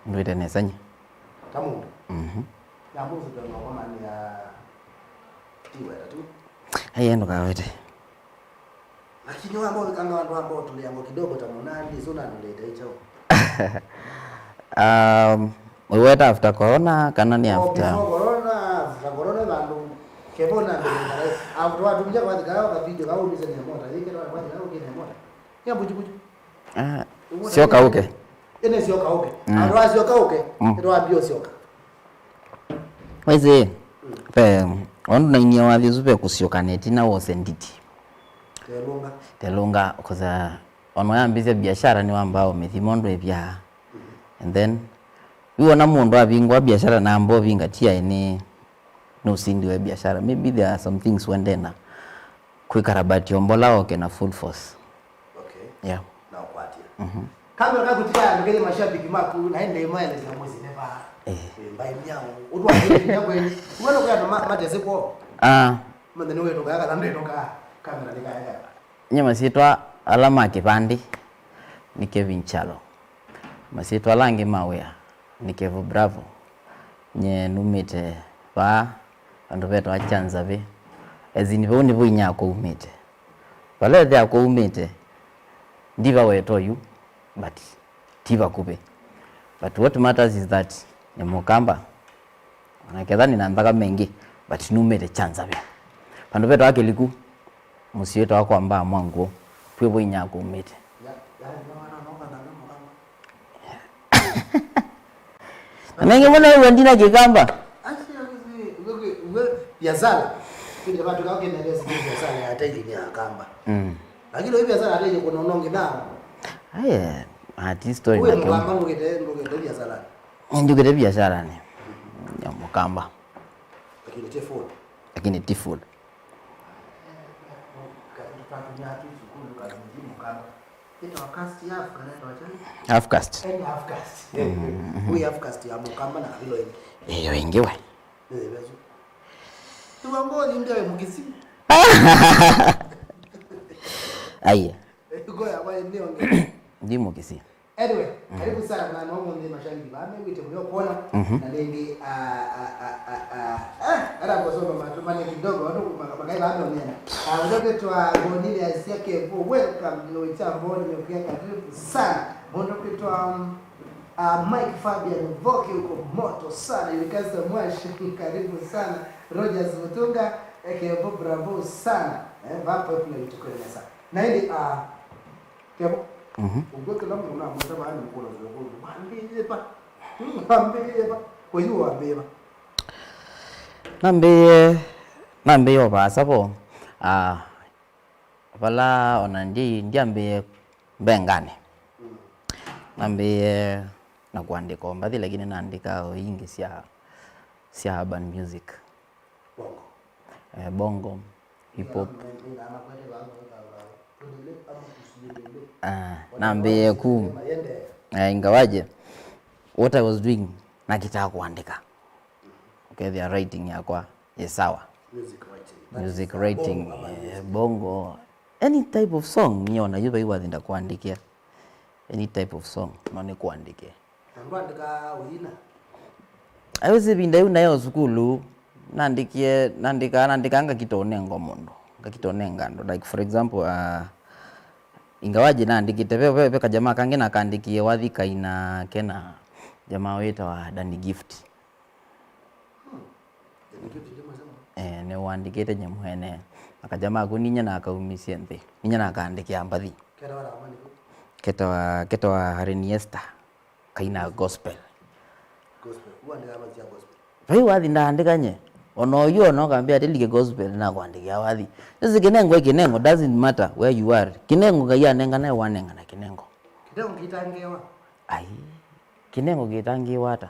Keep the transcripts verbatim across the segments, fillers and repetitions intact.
Ndwĩte nesa nye. Ta mũndũ. Mhm. Na mũndũ ndona ũkomanĩa tiweta tu. Aiye ndũkawete. Lakini wamba ũvikanga andũ amba ũtũlĩango kidogo ta mũnandi, so na ndũlĩte ichao. Um, we weta after corona kana ni after? Before corona, after corona vandũ kebona ndũlĩte. After watumia kwa thikao ka video ka umise ni mota, yike kwa kwa ni mota. Ya buju buju. Ah, sio kauke. Ene sio kauke. Mm. Andũ asio kauke. Mm. Ndo ambio sio ka. Wezi, pe, ondu na inia wathi usu pe kusioka neti na wose nditi. Telunga. Telunga, koza ono yambisya biashara ni wambao mithimo ndwe bia. And then, wona mundu avingwa biashara na ambo vinga tia ni nusindiwe biashara. Maybe there are some things wendena. Kwikarabati ombola oke na full force. Okay. Yeah. Na ukwatia. Mhm. Kamera kakutika ndikele mashabiki maku na ende maeleza mwezi neva. Eh. Mbai miao. Utwa ya kweli. Uwe kwa ma matese kwa. Ah. Manda ni wewe toka kana ndo toka. Kamera ni kaya. Nye masyĩtwa ala ma kĩvandĩ nĩ Kevin Kyalo. Masyĩtwa ala angĩ ma wĩa nĩ Kevo Bravo. Nye numĩte vaa vandũ vetawa Kyanzavĩ. As in, vau nĩvo inyakwa umĩte. Vala ĩthe yakwa umĩte, ndi vaweta oyu, but ti vakuvĩ. But what matters is that nĩ Mũkamba. Ona ketha nĩ na nthakame ĩngĩ, but numĩte Kyanzavĩ. Vandũ vetawa Kĩliku, mũsyĩ wĩtawa kwa mbaa mwa ngũũ, twĩ vo inyakwa umĩte. Na nengĩ mũno wĩw'a ndina Kĩkamba. Biashara. Kile watu kama kile biashara ya tairi ni akamba. Mm. Lakini hiyo biashara hata ile kuna unongi nao. Aye, ati story na kama. Kama ndukite ndukite biashara. Ndukite biashara ni ya Mũkamba. Lakini ti food. Lakini ti food. Half caste. Half caste. Huyu half caste ya Mũkamba na kabila hivi. Iyo ingi we. Tuwangoni ndio mkisi. Aiye. Ngoya kwa ndio. Ndi mukisi. Anyway, karibu sana na no mwanze mashabiki ba mimi wite mlio kuona na ndio ah ah ah ah ah ara kwa sababu matuma ni kidogo watu makai ba mimi. Ah ndio kwa bonile ya siake welcome no chambo ni pia karibu sana. Mondo kitwa Ah, Mike Fabian Mvoke uko moto sana. Yurikasa Mwashi karibu sana. Rogers Mutunga Kevo bravo sana. Eh, va popular yutukweleza. Na ili ah Kevo. Mhm. Ugwe kila mtu na mtu bani mkono zile kwa. Wambie pa. Wambie pa. Kwa hiyo wambie pa. Nambie nambie obasa bo. Ah, vala ona ndi ndyambĩĩe mbenganĩ. Nambĩĩe na kũandĩka o mbathi, lakini naandĩkaa o ingĩ sya sya urban music. Bongo. Eh, bongo, hip hop. Ah, nambĩĩe ku eh, ingawaje what I was doing nakĩtaa kũandĩka. Ũkethĩa writing yakwa yĩ sawa. Music writing. That music is writing, bongo, eh, bongo. Any type of song, nĩ ona yu vai wathi ndakũandĩkĩa. Any type of song, no nĩkũandĩkĩe. Na ndwandĩkaa ũina? Ayo si ĩvinda yu nayo sukulu, nandĩkie, nandĩkaa, nandĩkaa ngakita ũnengo mũndũ, ngakita ũnenga andũ. Like for example, uh, ingawaje naandĩkĩte, ve, ve, ve kajamaa kangĩ nakandĩkie wathi kaina kena jamaa wĩtawa Danny Gift. Eh, nĩwandĩkĩte nyamũ ene. Akaja maku ninya nakaumisye nthĩ. Ninya nakaandĩkĩa mbathi. Ketawa, ketawa Hareniesta. Kaina gospel. Vai wathi ndaandĩka nye. Ona oyu ona ũkambĩa atĩ like gospel nakwandĩkĩa wathi. Sisi kĩnengo ĩ kĩnengo, doesn't matter where you are. Kĩnengo Ngai anengana, wanengana kĩnengo. Kĩnengo kĩtangĩwa. Ai. Kĩnengo kĩtangĩwa ata?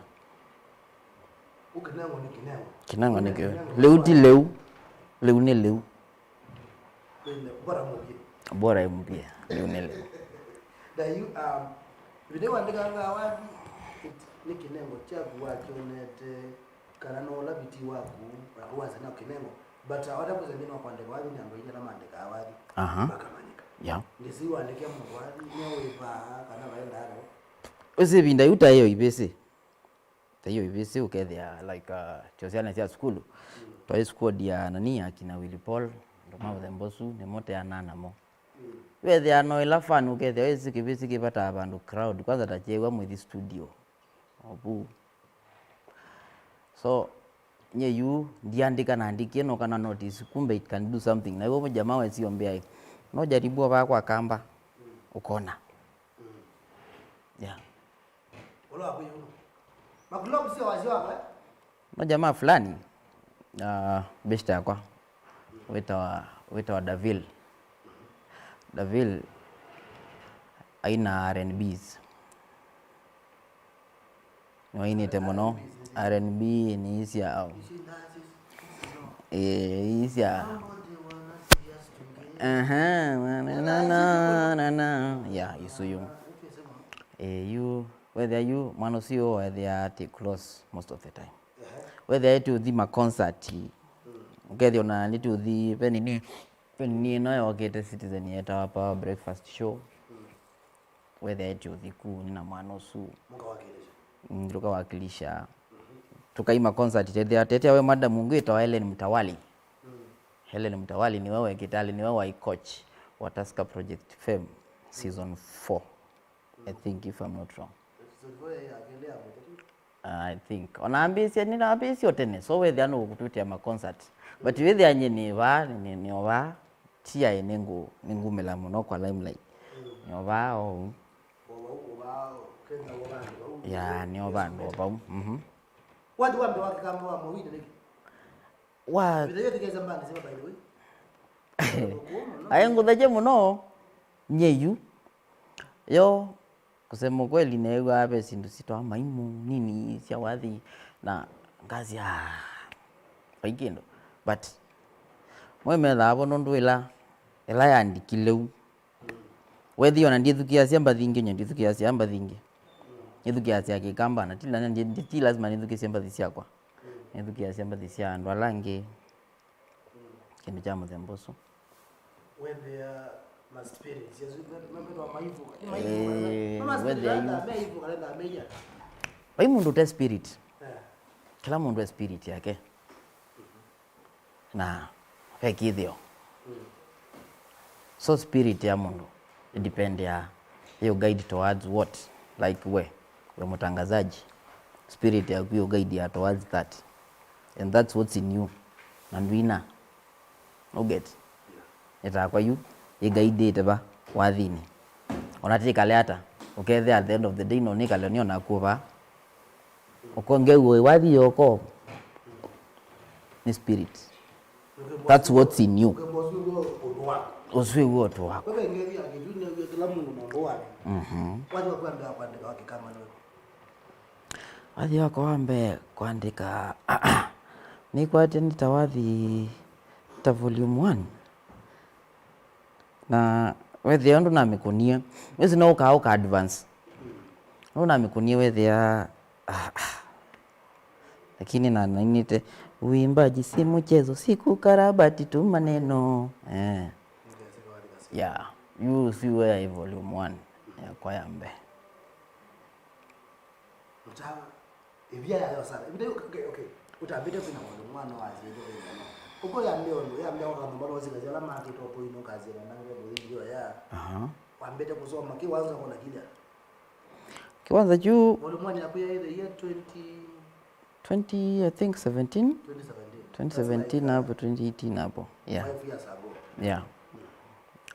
Kĩnengo nĩ kĩnengo. Kĩnengo nĩ kĩnengo. Lĩu ti lĩu. Lĩu nĩ lĩu. Bora mũvie. Bora ĩmũvie. Lĩu nĩ lĩu. Na yu, um, ĩvinda wandĩkanga wathi, nĩ kĩnengo kyaku wakĩonete, kana no ũla viti waku, na kũwasya no kĩnengo. But, uh, ota kwĩsa nthĩnĩ wa kũandĩka wathi nĩ andũ aingĩ ala maandĩkaa wathi. Aha. Makamanyĩka. Yeah. Ndĩsĩ wandĩkĩa mũndũ wathi, nĩwĩvaa kana vaenda aro. Ĩsĩ ĩvinda yu ta ĩyo ivĩsĩ. ta hiyo ivisi, ũkethĩa, like, uh, tyo syana sya sukulu. Twaĩ squad ya nani, akina Willy Paul, andũ ma mũthemba ũsu, nĩmo teanaa namo. Wethĩa no ĩla fan ũkethĩa wĩsĩ kĩvĩsĩ kĩvataa vandũ crowd, kwanza ta kyew'a mwĩthi studio. Ovu. So, nye yu, ndiandĩka, naandĩkie no kana notice, kumbe it can do something. Na hivyo jamaa wesio mbea, no jaribu ovaa kwa kamba, ũkona. Yeah. Ũla waku yu. Makulovu sio wasio wakwa, eh? No jamaa fulani, uh, beshte yakwa, wĩtawa, wĩtawa Davil. Davil aina R and Bs. Nĩwainĩte mũno. R and B nĩ isya, eh, isya. Aha, na, na, na, na, na, na. Yeah, isu yu. Eh, yu, wethĩa yu, mwana ũsu yu wethĩa atĩ close most of the time. Wethĩa ĩtĩ ũthi ma concert. Ũkethĩa ona nĩtĩ ũthi, ve nini, ve nini ĩno yokĩte Citizen yetawa Power Breakfast Show. Wethĩa ĩtĩ ũthi kuu nĩ na mwana ũsu. Mũkawakilisha. Mm, tũkawakilisha. Tũkaima concert, tethĩa, tethĩa we madam ũngĩ wĩtawa Ellen Mtawali. Helen Mtawali nĩwe wekĩte, alĩ nĩwe waĩ coach wa Tusker Project Fame season four, I think, if I'm not wrong. I think. Ona ambĩĩsye, nĩnambĩĩsye o tene, so wĩthĩa nũkũtwĩtĩa ma concert. But wĩthĩa nyie nĩ vaa, nĩ, nĩ o vaa, ti aĩ nĩngũ-, nĩngumĩla mũno kwa limelight. Nĩ o vaa o ũu. Ya, nĩ o vandũ o vau. Mhm. Wathi wa mbee wa kĩkamba wa Mũwini nĩkĩ? Wa Vĩtha yĩthukĩĩsya mbandi sima, by the way. Aĩ ngũthekye mũno, nye yu. Yo, kusema ukweli, neew'aa ve syĩndũ sitwa maimu, nini sya wathi, na ngasya, "Ah, vai kĩndũ." But, mwe methaa vo nũndũ ĩla, ĩla yandikile u. Wethĩa ona ndithukĩĩasya mbathi ingĩ, nye ndithukĩĩasya mbathi ingĩ. Nĩthukĩĩasya kĩkamba, na ti, na ndi, ndi, ti lazima nĩthukĩĩsye mbathi syakwa. Nĩthukĩĩasya mbathi sya andũ ala angĩ. Kĩndũ kya mũthemba ũsu. Wethĩa ma spirits, yes, me, me, me, maivu. Nĩ maivu, eh, ma, ma spirit wethĩa yu. Kana me ivu, kana me iya. Vai mũndũ ũte spirit. Eh. Kĩla mũndũ e spirit yake. Na ve kĩthĩo. So spirit ya mũndũ ĩdependea, ĩũ guide towards what? Like we, we mũtangazaji, spirit yaku ĩũ guide ya towards that. And that's what's in you. Na ndwina. Ũget? Ĩtakwa yu ĩgaidĩte va wathinĩ. Ona tĩkale ata, ũkethĩa at the end of the day no nĩkale nĩ onaku vaa. Ũkongew'o wathi yoko nĩ spirit. That's what's in you. Ũswĩw'o ũtũ waku. Mhm. Wathi wakwa wa mbee kwandĩka, nĩkwatie nĩ ta wathi ta volume one. Na wethĩa ũndũ namĩkũnie, wĩsĩ no ũkaa ũka advance. Ũndũ namĩkũnie wethĩa, ah, ah. Lakini na nainĩte, "Uimbaji si mchezo, si kukarabati tu maneno." Eh. Yeah. Yu si wea volume one yakwa ya mbee. Ĩvia yayo sana. Ĩvinda yu, okay, okay. Ũtambĩte kwĩna maũndũ mwana wa asyai kwĩngano. Ũko yambĩa ũndũ, yambĩa kwa kamba losi kazi ala maki topo ino kazi na nange mwezi yo ya. Aha. Wambĩte kusoma kĩ wanza kona kĩlya. Kĩwanza kyu. Volume one yaku yaĩthĩie twenty. Twenty, I think seventeen. Twenty seventeen. Twenty seventeen hapo, twenty eighteen hapo. Yeah. Five years ago. Yeah.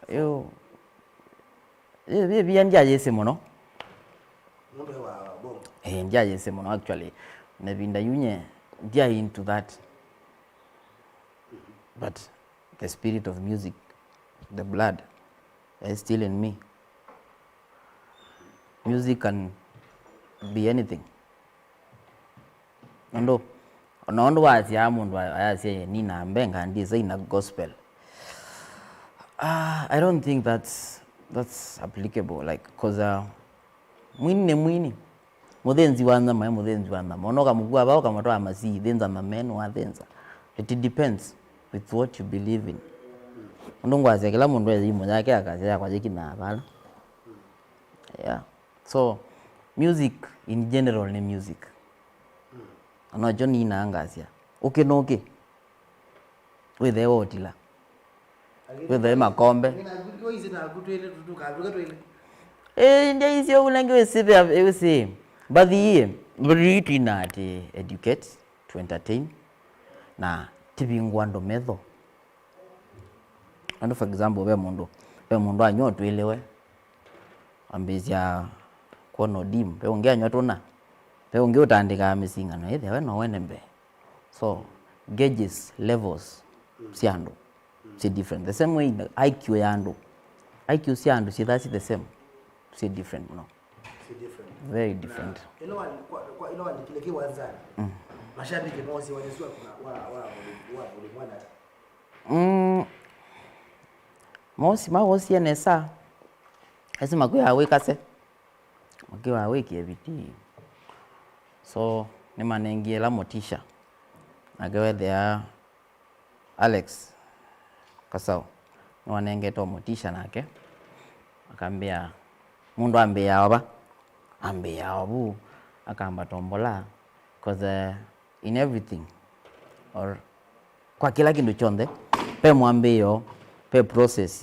Yo. Ĩ, ĩ, ĩ, ndyayĩsĩ mũno. Nũndũ wa bongo. Eh, ndyayĩsĩ mũno, actually. Na ĩvinda yu nye, ndya into that. But the spirit of music, the blood, is still in me. Music can be anything. Nũndũ, ona ũndũ wasyaa mũndũ a-, ayasya, "Ĩ, nina mbenga ndisa ina gospel." Ah, I don't think that's, that's applicable, like, 'cause, uh, mwini nĩ mwini. Mũthĩnzi wa nyama e mũthĩnzi wa nyama. Ona ũkamũkua vau, ũkamũtwaa masii, thĩnza nyama ĩno, wathĩnza. It depends with what you believe in. Ũndũ ngwasya, kĩla mũndũ e ĩimũ yake, akasya yakwa yĩkinaa vala. Yeah. So, music in general nĩ music. Na nokyo ninaa ngasya, ũkĩ nũkĩ. Wĩthĩe wotila. Wĩthĩe makombe. Ĩĩ, ndyaisye ũu nangĩ wĩsĩthĩa, wĩsĩ. Mbathi ii, mbathi ii twina atĩ educate, to entertain, na tũvingũa andũ metho. Andũ, for example, ve mũndũ, ve mũndũ anywa ũtwĩlĩwe, ambĩĩsya kwona ũdimu, ve ũngĩ anywa tũna, ve ũngĩ ũtandĩkaa mĩsingano, ĩthĩawe no wene mbee. So, gauges, levels sya andũ syĩ different. The same way I Q ya andũ, I Q sya andũ syĩthaa syĩ the same, syĩ different mũno. Syĩ different. Very different. Na ĩla wa-, kwa, kwa, ĩla walikile kĩwanzani, mm, mashabiki moosie wathi ũsu wa, wa, wa, wa, wa, wa, mwana ata? Mm, mosi, mawosie nesa. Esi makwĩaa wĩkase. Ũkĩwa wĩkĩe vitii. So, nĩmanengie ĩla motisha. Nake wethĩa Alex Kasau, nĩwanengete o motisha nake. Akambĩa, mũndũ ambĩĩaa o va? Ambĩĩaa o vu, akamba tombola. 'Cause, eh, in everything, or kwa kĩla kĩndũ kyonthe, ve mwambĩĩo, ve process,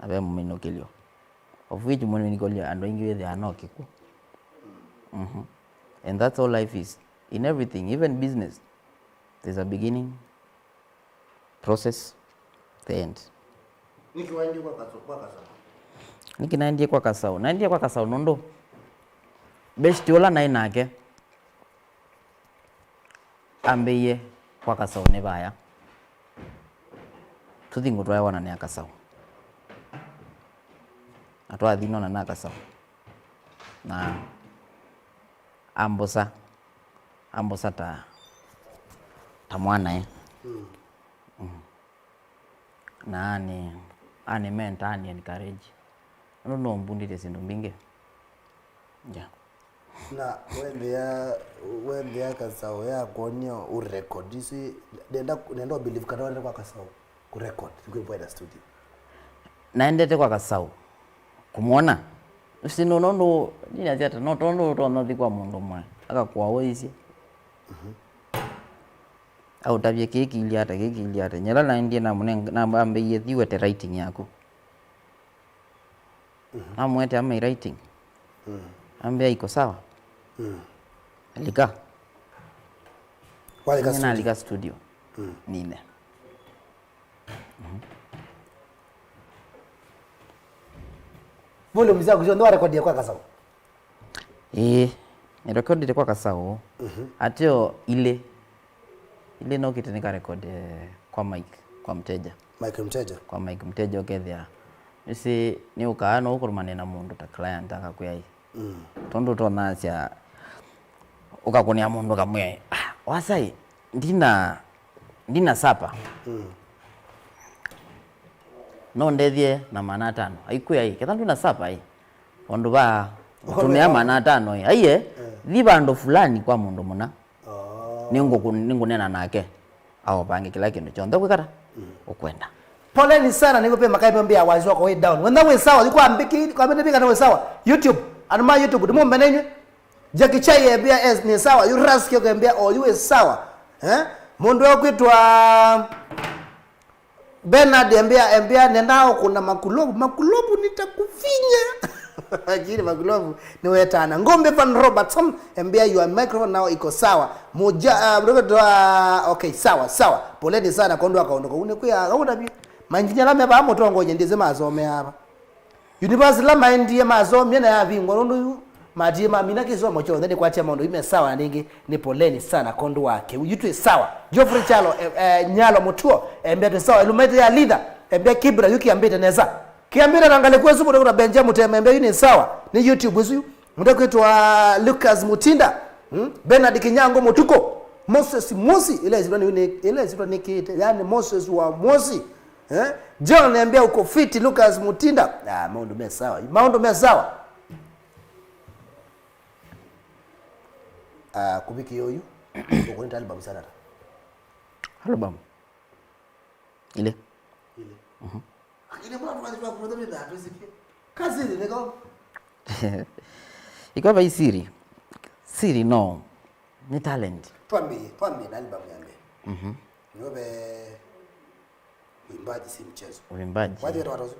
na ve mũminũkĩlyo. Of which mũminũkĩlyo andũ aingĩ wĩthĩaa no kĩkw'ũ. Mhm. And that's how life is. In everything, even business, there's a beginning, process, the end. Nĩkĩ waendie kwa Kasaũ, kwa Kasaũ? Nĩkĩ naendie kwa Kasaũ? Naendie kwa Kasaũ nũndũ beshte ũla naĩ nake ambĩie kwa Kasaũ nĩ vaya. Tũthi ngũtwae wonane na Kasaũ. Na twathi nona na Kasaũ. Na ambosa, ambosa ta, ta mwanae. Mm. Mm. Na ani, ani mentor, ani encourage. Nũndũ nũmbundĩtye syĩndũ mbingĩ. Yeah. Na wendea, wendea Kasaũ ya kuonia u record. Isi, nenda, nenda believe kana wenda kwa Kasaũ ku record, kwĩ kwa studio. Naendete kwa Kasaũ kũmwona. Ũsi no nũndũ, ninasya ata, no tondũ ũtonya thi kwa mũndũ ũmwe, akakũaũisye. Mhm. Aũtavye kĩĩ kĩilye ata, kĩĩ kĩilye ata. Nyela naendie namũnenga, nambĩie thiwete writing yaku. Mhm. Namwete ama i writing. Mm. Ambĩa iko sawa. Mm. Alika. Walika studio. Nalika studio. Mm. Nine. Mhm. Volume syaku syonthe warekodie kwa Kasaũ? Ĩĩ, nĩrekondete kwa Kasaũ. Mhm. Ateo ilĩ, ilĩ nokĩte nĩkarekode kwa Mike, kwa Mteja. Mike Mteja. Kwa Mike Mteja ũkethĩa. Nĩsĩ nĩũkaa no ũkũrũmane na mũndũ ta client akakwĩa ĩ. Mm. Tondũ ũtonasya ũkakũnĩa mũndũ kamwĩa, "Ah, wasai, ndina, ndina sapa." Mm. No ndethye na maana atano. Aikwĩa ĩ, ketha ndwĩna sapa ĩ. Ũndũ va ũtũmĩa maana atano ĩ. Aiye, eh, thi vandũ fulani kwa mũndũ mũna. Oh. Nĩngũkũ-, nĩngũneena nake. Aũvange kĩla kĩndũ kyonthe ũkwĩkata, mm, ũkwenda. Poleni sana, nĩkũpĩ makai pembea wazi wako way down. Wenda wĩ sawa, yuko ambiki, kwa mbele pika na wĩ sawa. YouTube, anuma YouTube, ndimo mbenenye. Jackie Chai embea es ni sawa, yu Ras kio embea o yu wĩ sawa. Eh? Mũndũ wa kwĩtwa Bernard embea, embea nenda ũkũna makulovu, makulovu nitakufinya. Lakini makulovu nĩwetana. Ngombe Van Robertson embea your microphone now iko sawa. Muja, uh, okay, sawa, sawa. Poleni sana kwa ũndũ wa kaũndũ kau nĩ kwĩa kaũndũ bi. Mainjinia ala me vaa mũtongoje ndĩsĩ masomea ava. University ĩla maendie masomie na yavingwa nũndũ yu matie mamina kĩsomo kyonthe nĩkwatya maũndũ yu me sawa na nĩngĩ nĩ poleni sana kwondũ wa kĩu. Yu twĩ sawa. Geoffrey Chalo, eh, eh, Nyalo Mũtuo, embea twĩ sawa. Ĩlumaĩte ya Litha, embea Kibra, yu kĩambĩte nesa. Kĩambĩte na ngalĩko ĩsu mũndũ kwĩtwa Benja Mũtema, embea yu nĩ sawa. Nĩ YouTube ĩsu yu. Mũndũ kwĩtwa Lucas Mutinda, hmm? Bernard Kinyango Mũtuko, Moses Musi, ĩla ĩsitwa nĩ, ĩla ĩsitwa nĩkĩte, yani Moses wa Musi. Eh? John, niambia uko fiti, Lucas Mutinda. Ah, maũndũ me sawa. Maũndũ me sawa. Ah, kuvikia uyu. Uko nita album sana. Album? Ile. Ile. Mhm. Lakini mbona tunajua kuna mimi na tusikie? Kazi ni niko. Iko vai siri. Siri no. Ni talent. Twambĩĩe, twambĩĩe na album ya mbee. Mhm. Nĩwe ve Uimbaji si mchezo. Uimbaji. Wathi wĩtawa ta ũsu?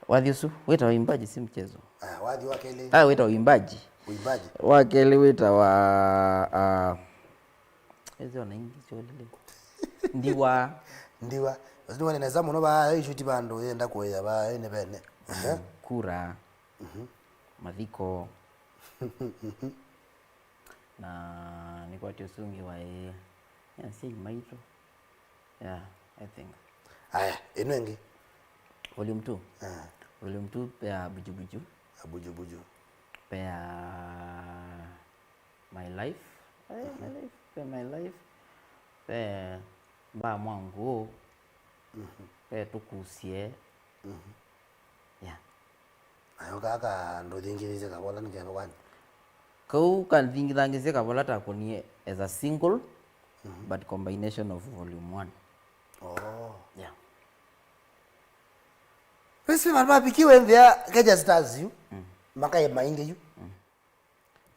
Wathi ũsu wĩtawa Uimbaji si mchezo. Aya, wathi wa kelĩ? Ah, wĩtawa Uimbaji. Uimbaji. Wa kelĩ wĩtawa, ah, ĩsĩ ona ingĩ syolile. Ndiwa. Ndiwa. Ũsu nĩwene nesa mũno vaa, ĩshuti vandũ yenda kũĩa vaa, ĩnĩ vene. Ehe. Kura. Mhm. Mathiko. Na nĩkwatĩ ũsu ũngĩ waĩ, yeah, asyai maitũ. Yeah, I think. Aya, ĩno ĩngĩ. Volume two. Ah. Volume two pea Bujubuju. Abujubuju. Pea My Life. Eh, My Life. Pea My Life. Pea Mbaa Mwa Ngũũ. Mhm. Pea Tũkusye. Mhm. Yeah. Nayo kaa kandũthingithĩsye kavola nĩ keva kwani? Kau kanthingithangĩsye kavola takonie as a single, mhm, but combination of volume one. Oh. Yeah. Wĩsĩ vandũ vavikiwe nthĩa Kenya Stars yu, mm, makaĩ maingĩ yu. Mm.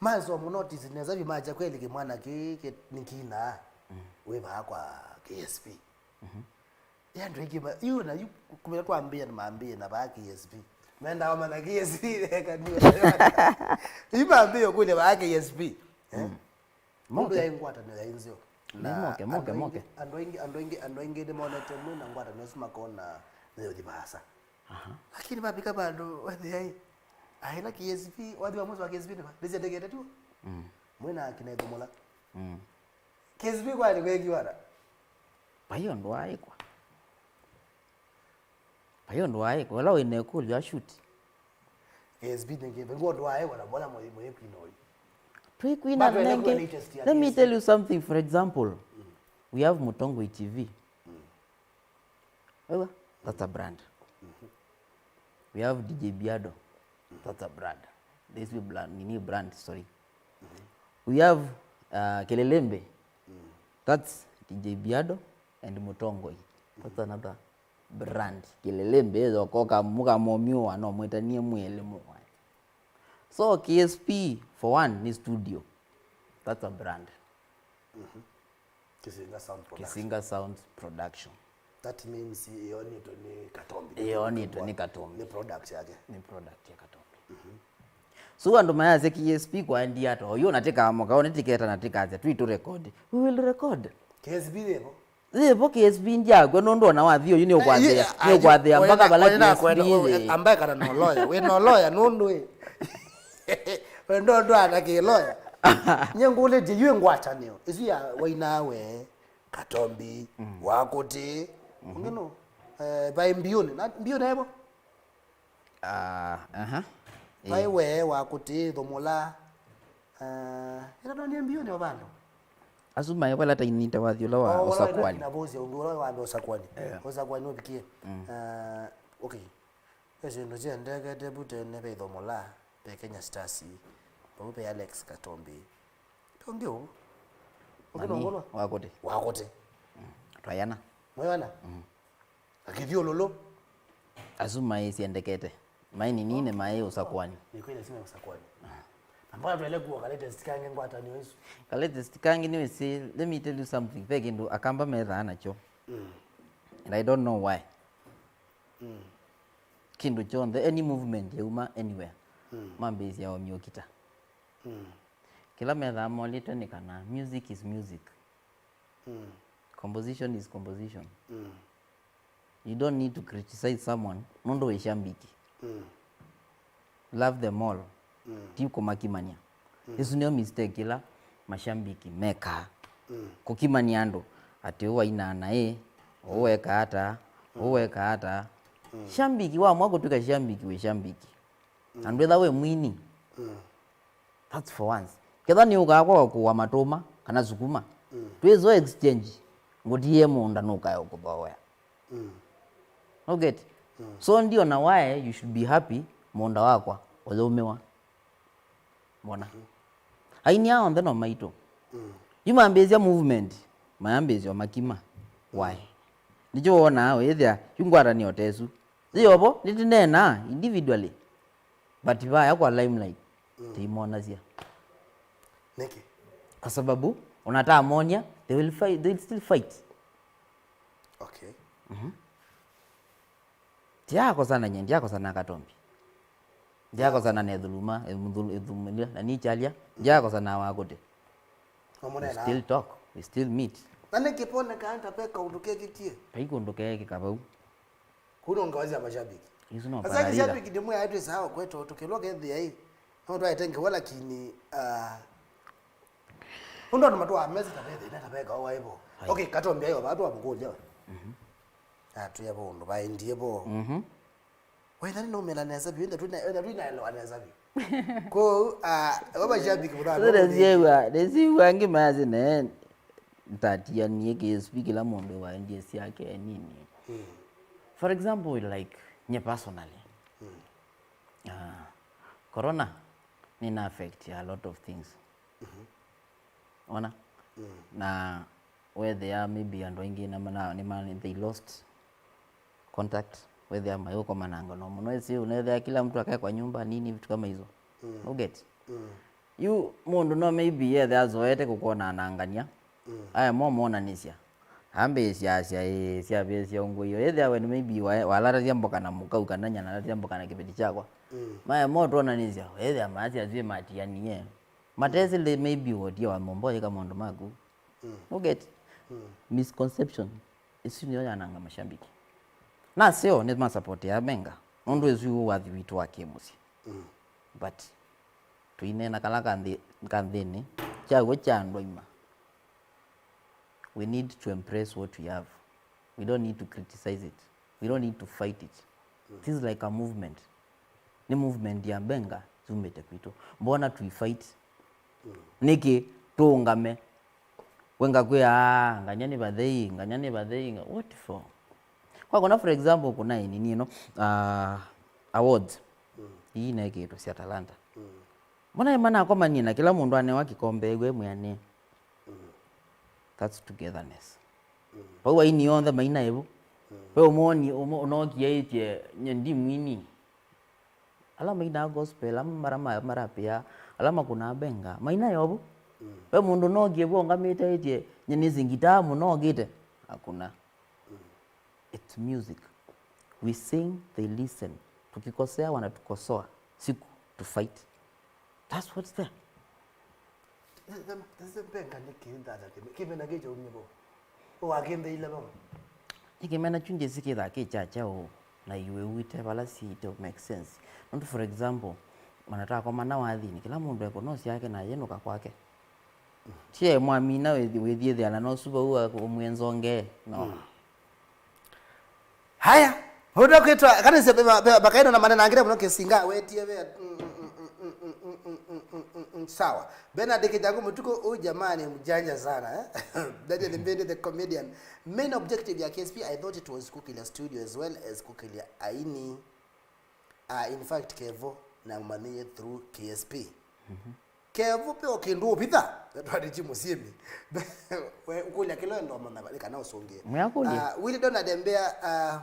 Maso mũno tisi nesa vyũ macha kweli kĩmwana kĩĩ kĩ-, nĩkinaa, mm, wĩ vaa kwa K S P. Mhm. Ĩ andũ aingĩ ma-, yu na yu kumĩla twambĩĩa na mambĩĩa na vaa K S P. Mendaa ũmanya K S P eka nĩ yu mambĩĩa kũlya vaa K S P. Eh? Mm. Mũndũ moke, yaĩ ngwatanĩo yaĩ nzeo. Nĩ na moke, moke, andũ aingĩ, moke. Andũ aingĩ, andũ aingĩ, andũ aingĩ nĩmonete mwĩ na ngwatanĩo ĩsu makona nĩyũthi vaasa. Aha. Lakini vavika vandũ wathĩaĩ, aĩla K S P, wathi wa mũsĩ wa K S P nĩva, nĩsyendekete tu. Mm. Mwĩ na kina Ithũmũla. Mm. K S P kwani kwekiwa na? Vai ũndũ waaĩkwa. Vai ũndũ waaĩkwa. Ũla wĩ na ĩkũlyo ashuti. K S P nĩngĩ, vai ũndũ waaĩkwa na mbola mũyĩ, mũyĩ kwina ũyu. Twĩkwina nengĩ. Let me tell you something, for example. Mm. We have Mũtongoi T V. Mm. Wewe, that's a brand. Mm-hmm. We have D J Biado. That's a brand. This we brand, nini brand, sorry. Mm-hmm. We have, uh, Kelelembe. Mm. That's D J Biado and Mũtongoi. That's another brand. Kelelembe, ĩthokoka, mũka mũmyũa, no mwĩtanie mwĩlĩ mũwae. So K S P, for one, ni studio. That's a brand. Mm-hmm. Kisinga Sound Production. Kisinga Sound Production. That means ĩonetwe nĩ Katombi. Ĩonetwe nĩ Katombi. Nĩ product yake. Nĩ product ya Katombi. Mhm. So andũ mayasya K S P kwaendie ata? Oyu na tĩkamoka, one tiketa na tikasya, "Tui tu record." We will record. K S P yĩvo? Yĩvo K S P ndyakwe, nũndũ ona wathi ũyu nĩ ũkwathĩa, nĩ ũkwathĩa mpaka vala K S P yĩ. Ambaye kana no lawyer. Wĩ no lawyer, nũndũ ĩ. Wendo ndwana kĩ lawyer. Nye ngũlĩtye yu ngwatanĩo. Isu ya wainawe, Katombi, mm, Wakũtĩ. Mhm. Ũngĩ no, eh, vai Mbiũnĩ. Na Mbiũnĩ evo? Ah, aha. Vai, eh, we, Wakũtĩ, Thũmũla. Ah, ĩla ndonie Mbiũnĩ o vandũ. Asu maĩ vala tainite wathi ũla wa, oh, ũla ũsakwani. Na bosi ũngĩ ũla wa ũsakwani. Yeah. Ũsakwani ũvikie. Mm. Ah, okay. Ve syĩndũ syendekete vu tene, ve Ithũmũla, ve Kenya Stars, vau ve Alex Katombi. Ve ũngĩ ũu. Ũngĩ nongolwa? Wakũtĩ. Wakũtĩ. Mm. Twayana. Mwayana? Mm. Akĩthyũlũlũ. Asu maĩ syendekete. Maĩ nini nĩ maĩ ũsakwani. Nĩkwĩla sina ũsakwani. Na mbona twele kuwa ka latest kangĩ ngwatanĩo isu? Ka latest kangĩ nĩ wĩsĩ, let me tell you something. Ve kĩndũ Akamba methaa nakyo. Mm. And I don't know why. Mm. Kĩndũ kyonthe, any movement yauma anywhere, mm, mambĩĩsya o myũkita. Mm. Kĩla methaa molĩtwe nĩ kana music is music. Mm. Composition is composition. Mm. You don't need to criticize someone nũndũ wĩ shambiki. Mm. Love them all. Mm. Ti kũmakimania. Mm. Ĩsu nĩyo mistake ĩla mashambiki mekaa. Mm. Kũkimania andũ atĩ ũũ wainaa naĩ, ũũ wekaa ata, ũũ wekaa ata. Mm. Shambiki wamwa kũtw'ĩka shambiki wĩ shambiki. Mm. Na ndwĩtha wĩ mwini. Mm. That's for once. Ketha nĩũkaa kwa kũwa matũma kana sukuma, mm, twĩsoo exchange, ngũtiĩe mũũnda nũkae ũkũthooea. Mm. No get? Mm. So ndiona why you should be happy mũũnda wakwa ũyũmĩwa. Mbona? Mm. Aini aa onthe no maitũ. Mm. Yu mambĩĩsya movement, mayambĩĩsya o makima. Why? Nĩkyo wonaa ũyĩthĩa yu ngwatanĩo tesu. Yĩ ovo, nĩtũneenaa individually. But vaya kwa limelight, mm, tĩimonasya. Nĩkĩ? Kwa sababu, Ona tamonia, they will fight, they will still fight. Okay. Ndiakosana nye, ndiakosana Katombi. Ndiakosana na Ethuluma, Ethumulya, na Nichalia. Ndiakosana Wakuti. We Mũneenaa. Still talk, we still meet. Na nĩkĩ ponekaa ta ve kaũndũ kekĩkie? Vai kũndũ keekĩka vau. Kũu no ngawasya mashabiki. Isu no Sasa pararira. Shabiki ndĩ mwĩa twĩ sawa kwetu tũkĩlwa kethĩa ĩ. No twaete ngewa lakini ah, ũndũ andũ matũaa mesa ta ve thĩna ta ve kaũ waivo. Hai. Okay, Katombi ayo vatu amũkũlya we. Mhm. Atwĩa vo ũndũ vaendie vo. Mhm. Wetha nĩnaumĩla nesa vyũ, ĩndĩ twĩna, ĩndĩ twĩnaelewa nesa vyũ. Kwoou, ah, we mashabiki mũthano. Nĩsyĩw'a, nĩsyĩw'a angĩ mayasya ne, ntatianie K S P kĩla mũndũ waendie syake nini. Mm. For example, like, nye personally. Mm. Ah, corona nĩna affect a lot of things. Mhm. Ona? Mm. Na wethĩa maybe andũ aingĩ na mana, nĩ ma, they lost contact, wethĩa mayũkomananga no mũno, ĩsĩ ũnethĩa kila mtu akae kwa nyumba nini, vitu kama hizo. Mm. No get? Mm. Yu mũndũ no maybe yethĩa azoete kũkwona na ngania. Mm. Aya mo monanĩsya. Ambĩĩsya asya ĩĩ syavĩsya ũngũ iyo. Ethĩa we maybe wa- walatasya mboka na mũkau kana nyana latasya mboka na kĩveti kyakwa. Mm. Maya mo twonanĩsya, ethĩa maasya asu matianie. Matesĩle maybe wotie wa mũmbo ĩka maũndũ maku. Mm. Ũget? Mm. Misconception. Ĩsu nĩyo yananga mashabiki. Naseo nĩ masapoti ya Benga. Nũndũ ĩsu wathi witũ wa kĩmũsyĩ. Mm. But tũineena kala ka nthĩ, ka nthĩnĩ, kyaw'o kya andũ aima. We need to embrace what we have. We don't need to criticize it. We don't need to fight it. Mm. This is like a movement. Nĩ movement ya Benga yumĩte kwitũ. Mbona tũi fight? Mm. Nĩkĩ tũũngame? Wenga kwĩ aa, nganya nĩ vathei, nganya nĩ vathei, nga- what for? Kwa kuna, for example, kuna ĩnini ĩno, uh, awards. Mm. Ii nekĩtwe sya talanta. Mm. Mbona ema nakomanie na kĩla mũndũ anewa kĩkombe ew'e mwĩanĩe? Mm. That's togetherness. Mm. Vau aini onthe maina ĩvu. Mm. Ve ũmoni ũmo ũnokie ĩtye nye ndi mwini. Ala mainaa gospel, ala mara ma- marapĩa, ala makũnaa benga, maina yovu. Mm. Ve mũndũ ũnokie vu ũngamĩte ĩtye nye nĩsĩ ngitaa mũno okĩte? Hakuna. Mm. It's music. We sing, they listen. Tukikosea wanatukosoa. Siku to fight. That's what's there. Sasa mpenga nĩ kĩndata kĩmena kĩkyaumye vo. Ũwakĩmbeile vau. Nĩ kĩmena kyu ngĩsĩ kĩthaa kĩ kya kyaũ na iwĩw'ĩte vala syĩĩte make sense. Nũndũ for example, ona takomana wathinĩ, kĩla mũndũ ekũnosya yake na yĩnũka kwake. Tie mwamina wĩthi- wĩthiĩthĩana nosu vau wa- ũmwĩe nzongee. No. Mm. Haya, ũndũ kwĩtwa kanĩsya bakaĩno na manenangĩte mũno kĩsinga wetie ve sawa. Bernard Kijangu Mutuku, huyu jamaa ni mjanja sana eh? Daniel Mbende the comedian. Main objective ya K S P, I thought it was Kukilia studio as well as Kukilia aini. Uh, in fact, Kevo namũmanyĩie through K S P. Mhm. Kevo pe o kĩndũ ũvitha, wetwa Richie Mũsyĩmi. We ũkũlya kĩla wenda ũmanya nĩ kana ũsũngĩe. Mwĩakũlye. Uh, Willy Donald Mbea, uh,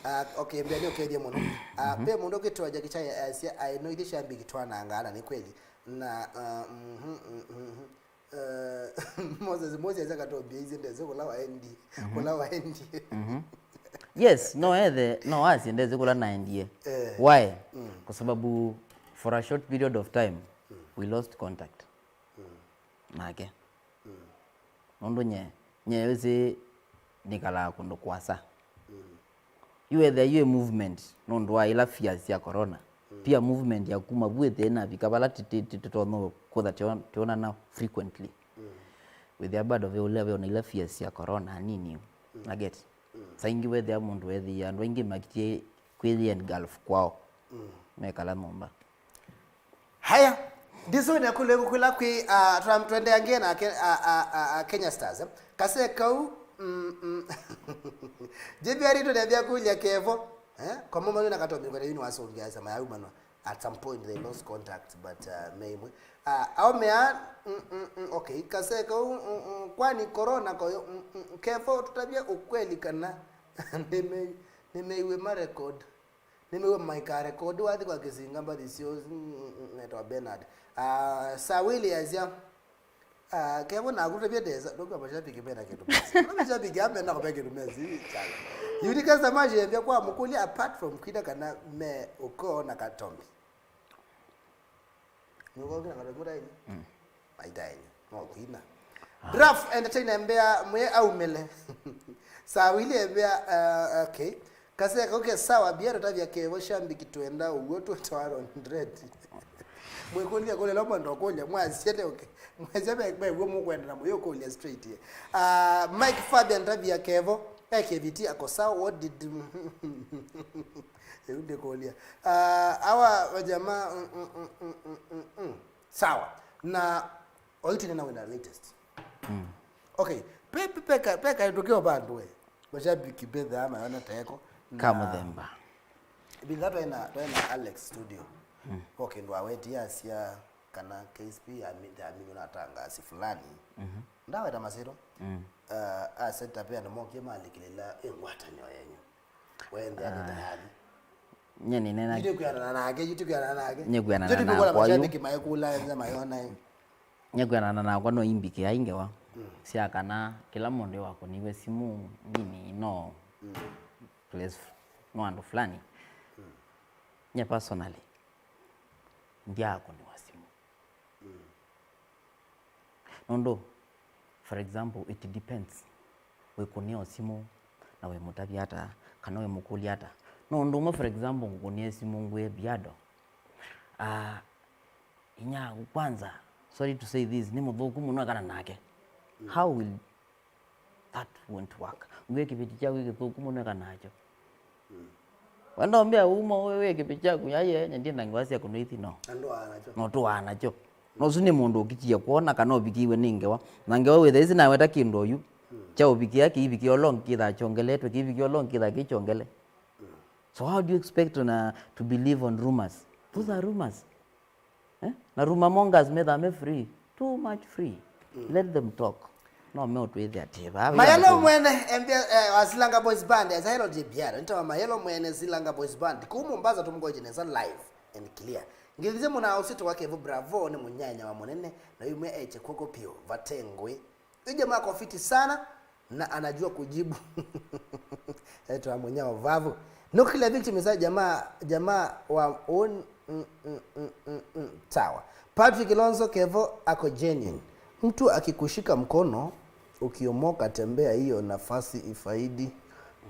uh, okay, Mbea nĩ ũkethie mũno. Uh, mhm. Pe mũndũ ũkĩtwa Jackie Chan asya, I know ithyĩ shabiki twanangaa, na nĩ kweli. Na, uh, mhm, mhm, mhm. Eh, Moses, Moses akatwambia izi ndese kula waendi, mhm. Kula waendi. Mhm. Yes, no ethe, no asye ndese kula naendie. Eh. Why? Mm. Kwa sababu for a short period of time, mm. We lost contact. Mm. Nake. Mm. Nũndũ nye, nye wĩsĩ nĩkalaa kũndũ kũasa. Mm. Yu ethĩa yu ĩ movement nũndũ wa ila fears sya corona. Mm. Pia movement ya kuma vu ĩthĩe navika vala ti- ti- ti- tũtonya kũtha tyo- twonana frequently. Mm. Wĩthĩa bado ve ũla ve ona ila fears sya corona nini. Mm. Na get. Mm. Saingi wethĩa mũndũ wethĩa andũ aingĩ makitie kwĩthĩa engulf kwao. Mm. Mekala nyũmba. Haya, ndisũnĩa kũlĩ kũkwĩla kwĩ, ah, twa- twendeange na Ke- ah, ah, ah, ah, Kenya Stars, eh. Kase kau, mm, mm. J B R ito nĩambia kũlya Kevo, eh? Kwa mama yuna katombi kwa yuni wasongia sema ya umano. At some point they lost contact, but, uh, meimwe. Ah, aumea, mm, mm, mm, okay, kase kau, mm, mm, kwani corona koyo, mm, mm, Kevo tutavye ukweli kana nime- nimeiwe ma record. Nĩmĩw'e maikarekondi wathi kwa kĩsinga mbathi syoo, mm, mm, mm, netawa Bernard. Ah, Sir Willy asya, Ah, Kevo naku tavya nesa, nduka mashabiki mena kindu mesi. Kuna mashabiki amena kwa kindu mesi, chala. Yuni kasa maji yambia kwa mukuli apart from kwina kana me uko na katombi. Nuko kina katombi mutaini? Mm. Maitaini. No kwina. Draft entertainer mbea mwe aumele. Sawili mbea, uh, okay. Kaseka, okay, sawa, bia tavya Kevo shambiki twenda uguo twetwa Aaron Ndreti. Mwikulia kule lomo ndo kulia, mwasiete, okay. Mwasiete be be guo mukwenda na muyo kulia straight ye. Ah, Mike Fabian tavya Kevo, eh, K V T ako sawa, what did Eunde kulia. Ah, awa wajama, mm, mm, mm. Sawa. Na oitu nena wina latest. Mm. Okay, pe pe peka peka tukio bandu we. Mashabiki betha ama ona teko. Ka muthemba. Bila twena twena Alex studio. Mm. Okay, ndo aweti asia kana K S P ami ami na tangazi fulani. Mhm. Ndaweta masito. Mm. Uh, aseta pe ndo mokie malikilila engwatanio yenyu. Wende ati tayari. Nye ninena. Yute kwianana nake, yute kwianana nake. Nye kwianana Yute ndukola nakwa yu. Mashabiki maekula nza mayona. Nye kwianana nakwa no imbikĩa ingewa. Mm. Sya kana kĩla mũndũ wakũniwe simũ nini no Mm. place no andũ fulani. Mm. Nye personally ndiakũniwa simũ. Mm. Nũndũ, for example, it depends. Wĩkũnĩa o simũ na wĩmũtavya ata, kana wĩmũkũlya ata. No ũndũ ũmwe, for example, ngũkũnĩe simũ ngwĩe Biado. Ah, inya kwanza, sorry to say this, nĩ mũthũku mũno ekana nake. How will That won't work. Ngwĩe kĩveti kyaku kĩ kĩthũku mũno eka nakyo. Mm. Wenda ũmbĩa uma ũĩ wĩ kĩveti kyaku, yaye, nye ndiĩ na ngewa sya kũnũithi, no. Andũ aa nakyo. No tũaa nakyo. No ũsu nĩ mũndũ ũkikie kwona kana ũvikiiwe nĩ ngewa. Na ngewa wĩtha ĩsi naweta kĩndũ oyu. Mm. Kya ũvikĩa kĩivikĩa ũlongi kĩthaa kyongeletwe, kĩivikĩa ũlongi kĩthaa kĩkyongele. Mm. So how do you expect na to believe on rumors? Those are rumors. Eh? Na rumor mongers methaa me free. Too much free. Mm. Let them talk. No me ũtwĩthĩa atĩ vaa Mayelo vaa mwene, embia, eh, Silanga Boys Band, as I wrote Biaro, nitawa Mayelo mwene Silanga Boys Band. Kuu Mombasa tumgoje nesa live and clear. Ngĩthĩsya mũna ũsito wa Kevo Bravo nĩ mũnyanya wa mũnene, na yumwe eche kwoko pio, vatengwe. Huyu jamaa ako fiti sana na anajua kujibu. Etwa Munyao Vavu. Nuclear victim is a jamaa, jamaa wa un, mm, mm, mm, mm, mm. Sawa. Patrick Lonzo Kevo ako genuine. Mtu akikushika mkono, ukiomoka, tembea, hiyo nafasi ifaidi.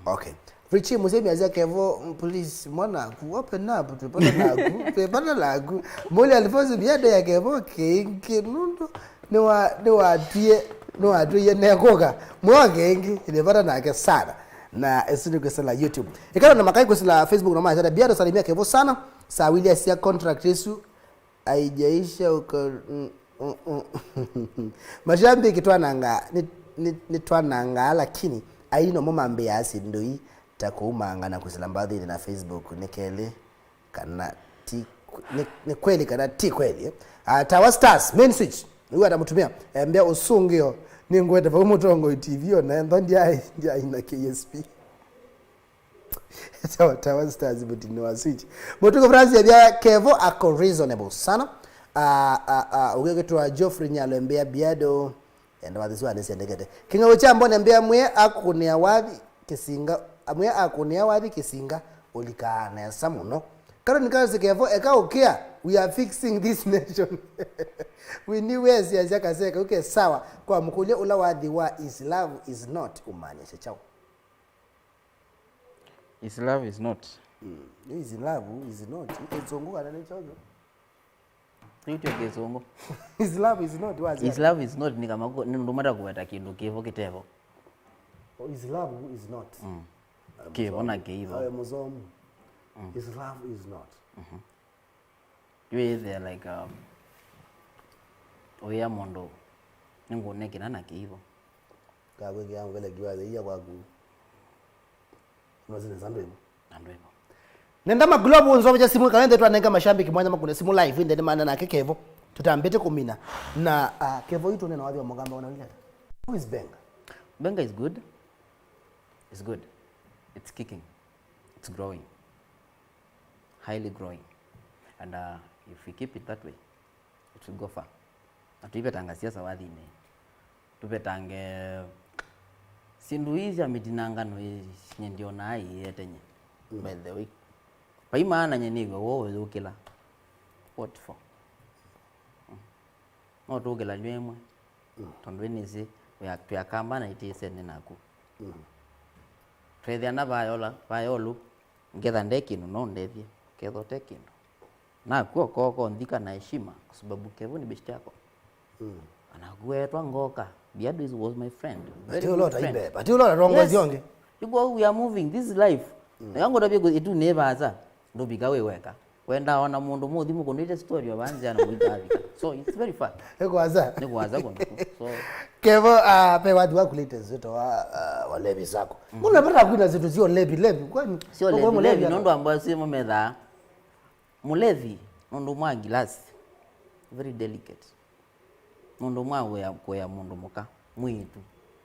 Okay. Richie Musemi azia Kevo, mm, please, mwanaku, open up, twĩpata naku, twĩpata naku. Moli Alfonso Biado ya Kevo, kĩngĩ nũndũ nĩwa-, nĩwatwie, nĩwatwie nekũka. Mwĩwa kĩngĩ, nĩvata nake sana. Na ĩsu nĩ kwĩsĩla YouTube. Ĩkana na makai kwĩsĩla Facebook na maasya, Biado salimia Kevo sana. Sawilia sia contract ĩsu. Aijaisha uko, mm, mm, mm. Mashabiki twananga, ni, ni, ni twananga, lakini aino mo mambĩa syĩndũ ii ta kũumanga na kwĩsĩla mbathini na Facebook nĩ kelĩ kana ti, ni, ni kweli kana ti kweli, eh? Ah, Tawa Stars, main switch. Huyu atamutumia, embea ũsũngĩo, nĩ ngwete vau mũtongoi T V ona ntho ndiai, ndiai na K S P. Tawa, Tawa Stars mũtini wa switch. Mũtuku Francis abia Kevo ako reasonable sana. Ah, ah, ah, ũgĩkĩtwa Geoffrey Nyalo embea Biado. Enda wathi swa nĩsiendekete. Kĩng'au kya mbone mbea mwĩe akũnĩa wathi kĩsinga. Mwĩe akũnĩa wathi kĩsinga. Ũlikaa nesa mũno. Karo nikazi Kevo eka ũkĩa. We are fixing this nation. We knew where siasya kaseka. Okay, sawa. Kwa mũkũlya ũla wathi wa is love is not. Umaanisha chao. Is love is not. Mm. Is love is not. Kĩsũngũ kana nĩ kyoyo? Nĩkyo kĩsũngũ. Is love is not. Is love is not nĩ kama kũ-, nĩ ũndũ mata kũweta kĩndũ kĩvo kĩtevo. Oh, is love is not. Mm. Kĩvo na kĩivo. Awe mũsomu. Mm. Is love is not. Mhm. Yu ĩthĩa like, um, ũya mũndũ nĩngũnekĩna na kĩivo. Kakwĩkĩa mveleki wa thĩia kwaku. Nosinesa ndwĩvo. Na ndwĩvo. Nenda maglobu nzovya simu kana nthe twanenga mashabiki mwanya makune simu live inde nĩ maana nake Kevo. Tutambĩte kũmina. Na, uh, Kevo itu nena wathi wa mũgamba ona wile. Who is Benga? Benga is good. It's good. It's kicking. It's growing. Highly growing. And, uh, if we keep it that way, it will go far. Na tũivetanga siasa wathinĩ. Tũvetange syĩndũ ii sya mĩtinangano ii, nyie ndionaa iĩete nyie. By the way. Vai maana nyie nĩw'a woo ũyũkĩla. What for? Mm. No tũkĩla nyw'ĩ ĩmwe. Mm. Tondũ ĩnĩsĩ, wĩa, twĩ Akamba na ĩtĩsene naku. Mm. Twethĩana vayola, vayolu, ngetha nde kĩndũ, no ndethye, ketha ũte kĩndũ. Naku okoko nthika na heshima, kwa sababu Kevo ni beshte yako. Mm. Anakuetwa ngoka, Biadu is, was my friend. Very good friend. But you lot aibe, but you lot arongozi onge. Yes. You go, we are moving, this is life. Mm. Na yangu tabia ĩtu nĩ vaza, ndũvika wĩ weka. Wenda ona mũndũ mũthi mũkũnĩte story wa vanzi ana mũika avika. So it's very far. Nĩ kwaza. Nĩ kwaza kũndũ. So Kevo, ah, pe watu wa kulete zito wa, ah, walevi zako. Mm. Mbona pata kuna zito sio levi, levi? Kwani sio levi, levi, nondu ambao sio metha. Mũlevi, nũndũ mwa ngilasi, very delicate. Nũndũ mwa wĩa, kũea mũndũ mũka, mwĩĩtu,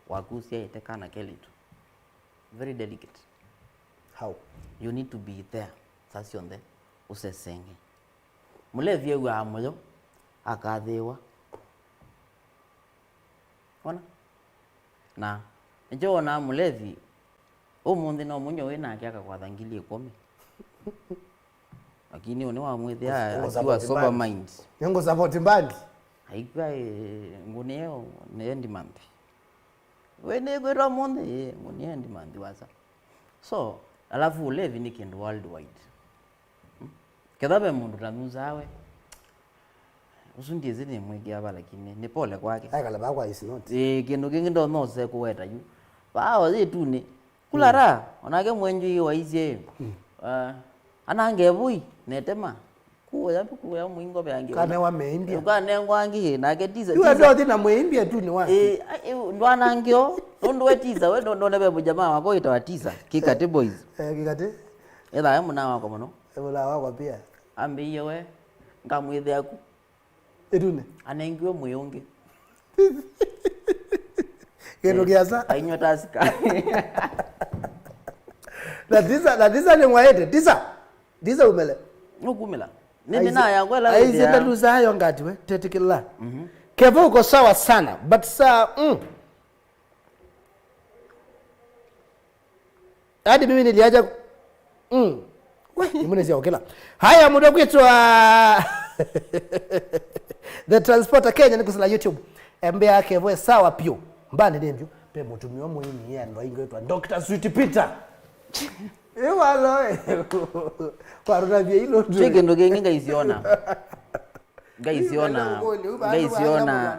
waku ũsyaĩte kana kelĩtu. Very delicate. How? You need to be there, saa syonthe, ũsesenge. Mũlevi ew'aa mũyo, akathĩĩwa. Wona? Na nĩkyo wonaa mũlevi, ũmũnthĩ no mũnywe wĩ nake akakwatha ngili ĩkũmi. Lakini ũnĩ wamwĩthĩa akiwa sober mind. Nĩngũ support mbandi. Aikw'a, eh, ngũnĩe nĩ end month. We nĩkwĩtwa mũnthĩ, eh, ngũnĩe end month wasa. So, alafu ũlevi nĩ kĩndũ worldwide. Hmm? Ketha ve mũndũ ta nusawe. Ũsu ndiĩsĩ nĩmwĩkĩa va, lakini nĩ pole kwake. Aikala vaa kwa is not. Ĩĩ, kĩndũ kĩngĩ ndonya ũse kũweta yu. Vaa othi ĩtunĩ. Kula ra, onake mwenji waisye. Mm. Ah, anange vui, netema. Kuya, kuya mwingo vyangi. Kanewa meimbya. Ukanengwa angi, nake tisa, yu tisa. Yu ndothi na mwimbya tu ni wake. Eh, ai, eh, ndwanangio, nundu we tisa, we ndo, ndone ve mujamaa wako itawa tisa. Kikati boys. Eh, kikati. Etha we muna wako muno. Eh, muna wako pia. Ambiye we, ngamwithe aku. Ĩtunĩ. Anengiwe mwĩĩ ũngĩ. Kĩndũ kĩasa. Ainywa tasika. Na tisa, na tisa nĩ mwaĩte. Tisa. Tisa umele. Nũkumĩla. Nĩnĩ na yakwa ĩla aisi wĩthĩa. Ndalusaa yo ngatiwe, tetĩkĩla. Mhm. Kevo uko sawa sana, but saa, mm. Hadi mimi niliacha, mm. We, nimunezia okela. Haya, mũndũ kwitwa The Transporter Kenya nĩ kusala YouTube. Embea Kevo e sawa pio. Mbani nĩ mbio. Pe mũtumio mũini ya ndo ingwetwa Doctor Sweet Peter. Ĩ walo, eh. Kwaruna vya ilo tu. Cheke ndo kengi ngaisiona. Ngaisiona, ngaisiona.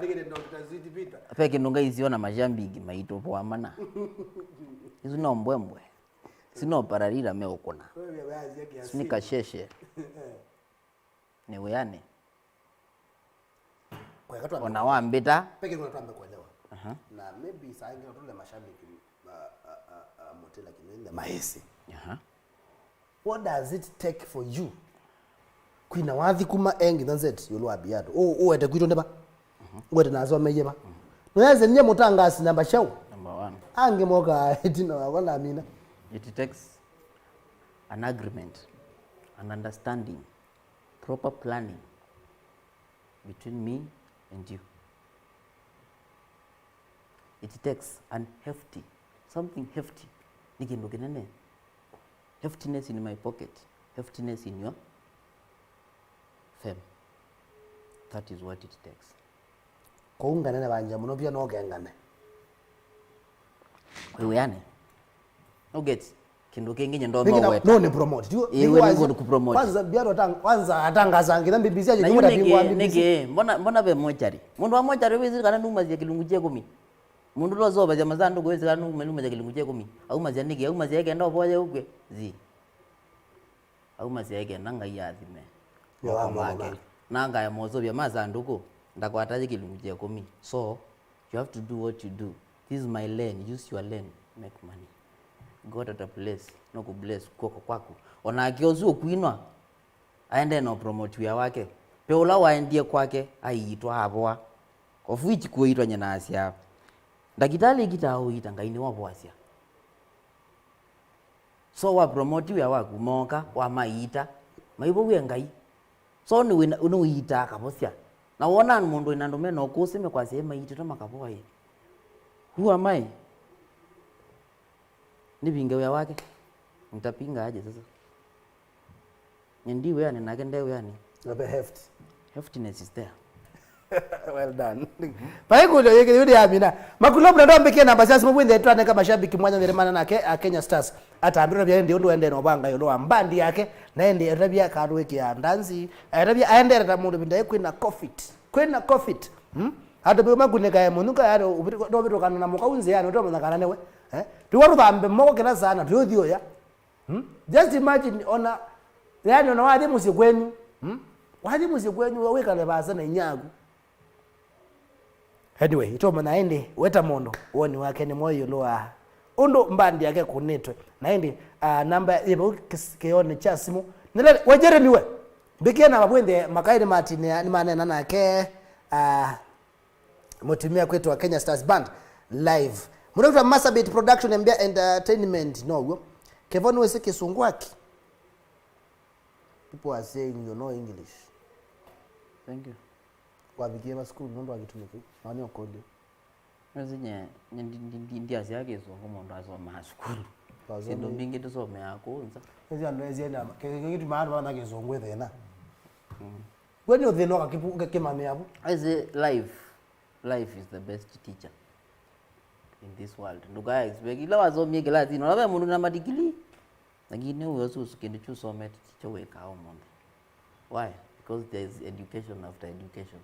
Ve kĩndũ ngaisiona mashambiki maitũ vwa mana. Isu no mbwembwe. Isu no pararira meũkũna. Isu nĩ kasheshe. Nĩ wĩanĩ. Ona wambĩta. Peke kuna twambe kuelewa. Aha. Na maybe saa ingine tule mashabiki, uh, uh, uh, uh, Mutila Kinende mahesi. Aha. What does it take for you? Kwina wathi kuma A nginya Z yulu wa Biatu. U, uwete kwitu ndiba. Uwete na asomeye ba. No yeze nye mutangasi namba shau. Number one. Ange moka itina wa kona mina. It takes an agreement, an understanding, proper planning between me and you. It takes an hefty, something hefty. Nĩ kĩndũ kĩnene. Heftiness in my pocket, heftiness in your fame. That is what it takes. Kũu nganene vanja mũno pia no kengane. Wĩ wĩanĩ. No get kĩndũ kĩngĩ nye ndono weta. No ni promote. Ĩĩ, we nĩ ngũndũ ku promote. Kwanza biaro tang, kwanza atangaza ngina B B C na yu nĩkĩ, nĩkĩ, mbona, mbona ve mochari? Mũndũ wa mochari wĩsĩ kana numasia kĩlungu kya ĩkũmi? Mũndũ ũla ũseũvasya masandũkũ wĩsĩ kana numasia kĩlungu kya ĩkũmi? Aumasya nĩkĩ? Aumasya ekenda ũvoye ũkw'e? Zi. Aumasya ekenda Ngai athime moko make. Na ngaya mosũvya ma sandũkũ, ndakwata yĩ kĩlungu kya ĩkũmi. So, you have to do what you do. This is my lane, use your lane, make money. God at a place, no ku bless kw'oko kwaku. Onake ũsu ũkwinwa, aendee na ũpromote wĩa wake. Ve ũla waendie kwake, aiitwa avoa. Of which kũitwa nyina asya, ndakĩtalĩ ĩkitaa ũita, Ngai nĩwe ũvoasya. So wa promote wĩa waku, mooka, wamaiita, maivow'e Ngai. So nĩwĩna, nĩwĩitaa akavosya. Na wona mũndũ wĩna andũ mena ũkũsĩ mekwasya ĩ maitĩtwe makavoa ĩ. Who am I? Nĩvinge wĩa wake. Nitapinga aje sasa? Nye ndi wĩanĩ nake nde wĩanĩ. Nape heft. Heftiness is there. Well done. Vai kũlyo yĩkĩ yũdĩ amina. Makulo mna ndombĩkie namba sya simũ wĩnthe twaneka mashabiki mwanya nĩrĩ mana nake a Kenya Stars. Atambĩrwe vya ĩndĩ ũndũ ende na ũvanga ĩũlũ wa mbandi yake. Na ĩndĩ etavya kandũ wĩkĩa ndanzi. Etavya aendere ta mũndũ vinda kwĩna covid. Kwĩna covid. Hmm? Andũ makunĩkae mũnuka yani ndovĩtũkana na mũkau nzĩanĩ ũtomanya kana nĩwe. Eh? Tiwa tũthambe moko kĩla sana twĩũthioya. Hmm? Just imagine, ona, yani, ona wathi mũsyĩ kwenyu. Hmm? Wathi mũsyĩ kwenyu, wĩkale vaasa na inyaku. Anyway, itomanya ĩndĩ, weta mũndũ, woni wake nĩ mwaũ ĩũlũ wa ũndũ mbandi yake kũnĩtwe. Na ĩndĩ, ah, namba yĩ vau kĩs-, kĩonĩ kya simũ. Nĩla, we Jeremy we, mbĩkie namba wĩnthe makaĩ nĩmatinĩa, nĩmanena nake, ah, Mũtumĩa kwĩtwa Kenya Stars Band live. Mũndũ wĩtwa Masabit Production and Entertainment now'o. Kevo nĩwĩsĩ kĩsũngũ aki? People are saying you know English. Thank you. Wavikie va sukulu nũndũ wa kĩtumi kĩu? Na nĩ ũkũlyo. Nĩwĩsĩ nye, nye ndi, ndi, ndi, ndiasya kĩsũngũ mũndũ asomaa sukulu. Wasomi- Syĩndũ mbingĩ tũsomeaa kũu nza. Nĩsĩ andũ esie na, kĩ-, kĩ-, kĩtumaa andũ mamanya kĩsũngũ ĩ thĩna. Mm. We nĩ ũthĩna ũkakĩpu-, ũkakĩmanya vu. I say life, life is the best teacher in this world. Ndũka expect ila wasomie kĩlasinĩ, ona ve mũndũ na madigili, lakini ũyũ ũsu kĩndũ kyu usomete tikyo wĩkaa ũmũnthĩ. Why? Because there is education after education.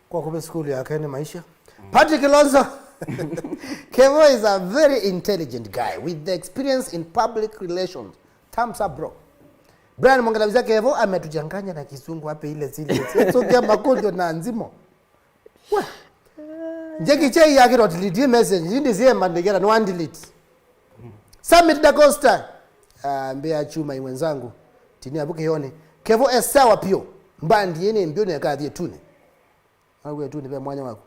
Kwa kũvĩ sukulu yake nĩ maisha. Mm. Patrick Kilonzo. Kevo is a very intelligent guy with the experience in public relations. Thumbs up, bro. Brian Mwongela Visa Kevo ametuchanganya na kizungu hapa ile zile. Sio kia makojo na nzimo. Wa. Njeki chei yake ndo delete message. Hindi zie mandegera no delete. Summit da Costa. Ah, mbea chuma mwenzangu. Tini abuke yone. Kevo e sawa pio. Mbandi yene mbio ne kathie tune. Au we tu nĩve mwanya waku.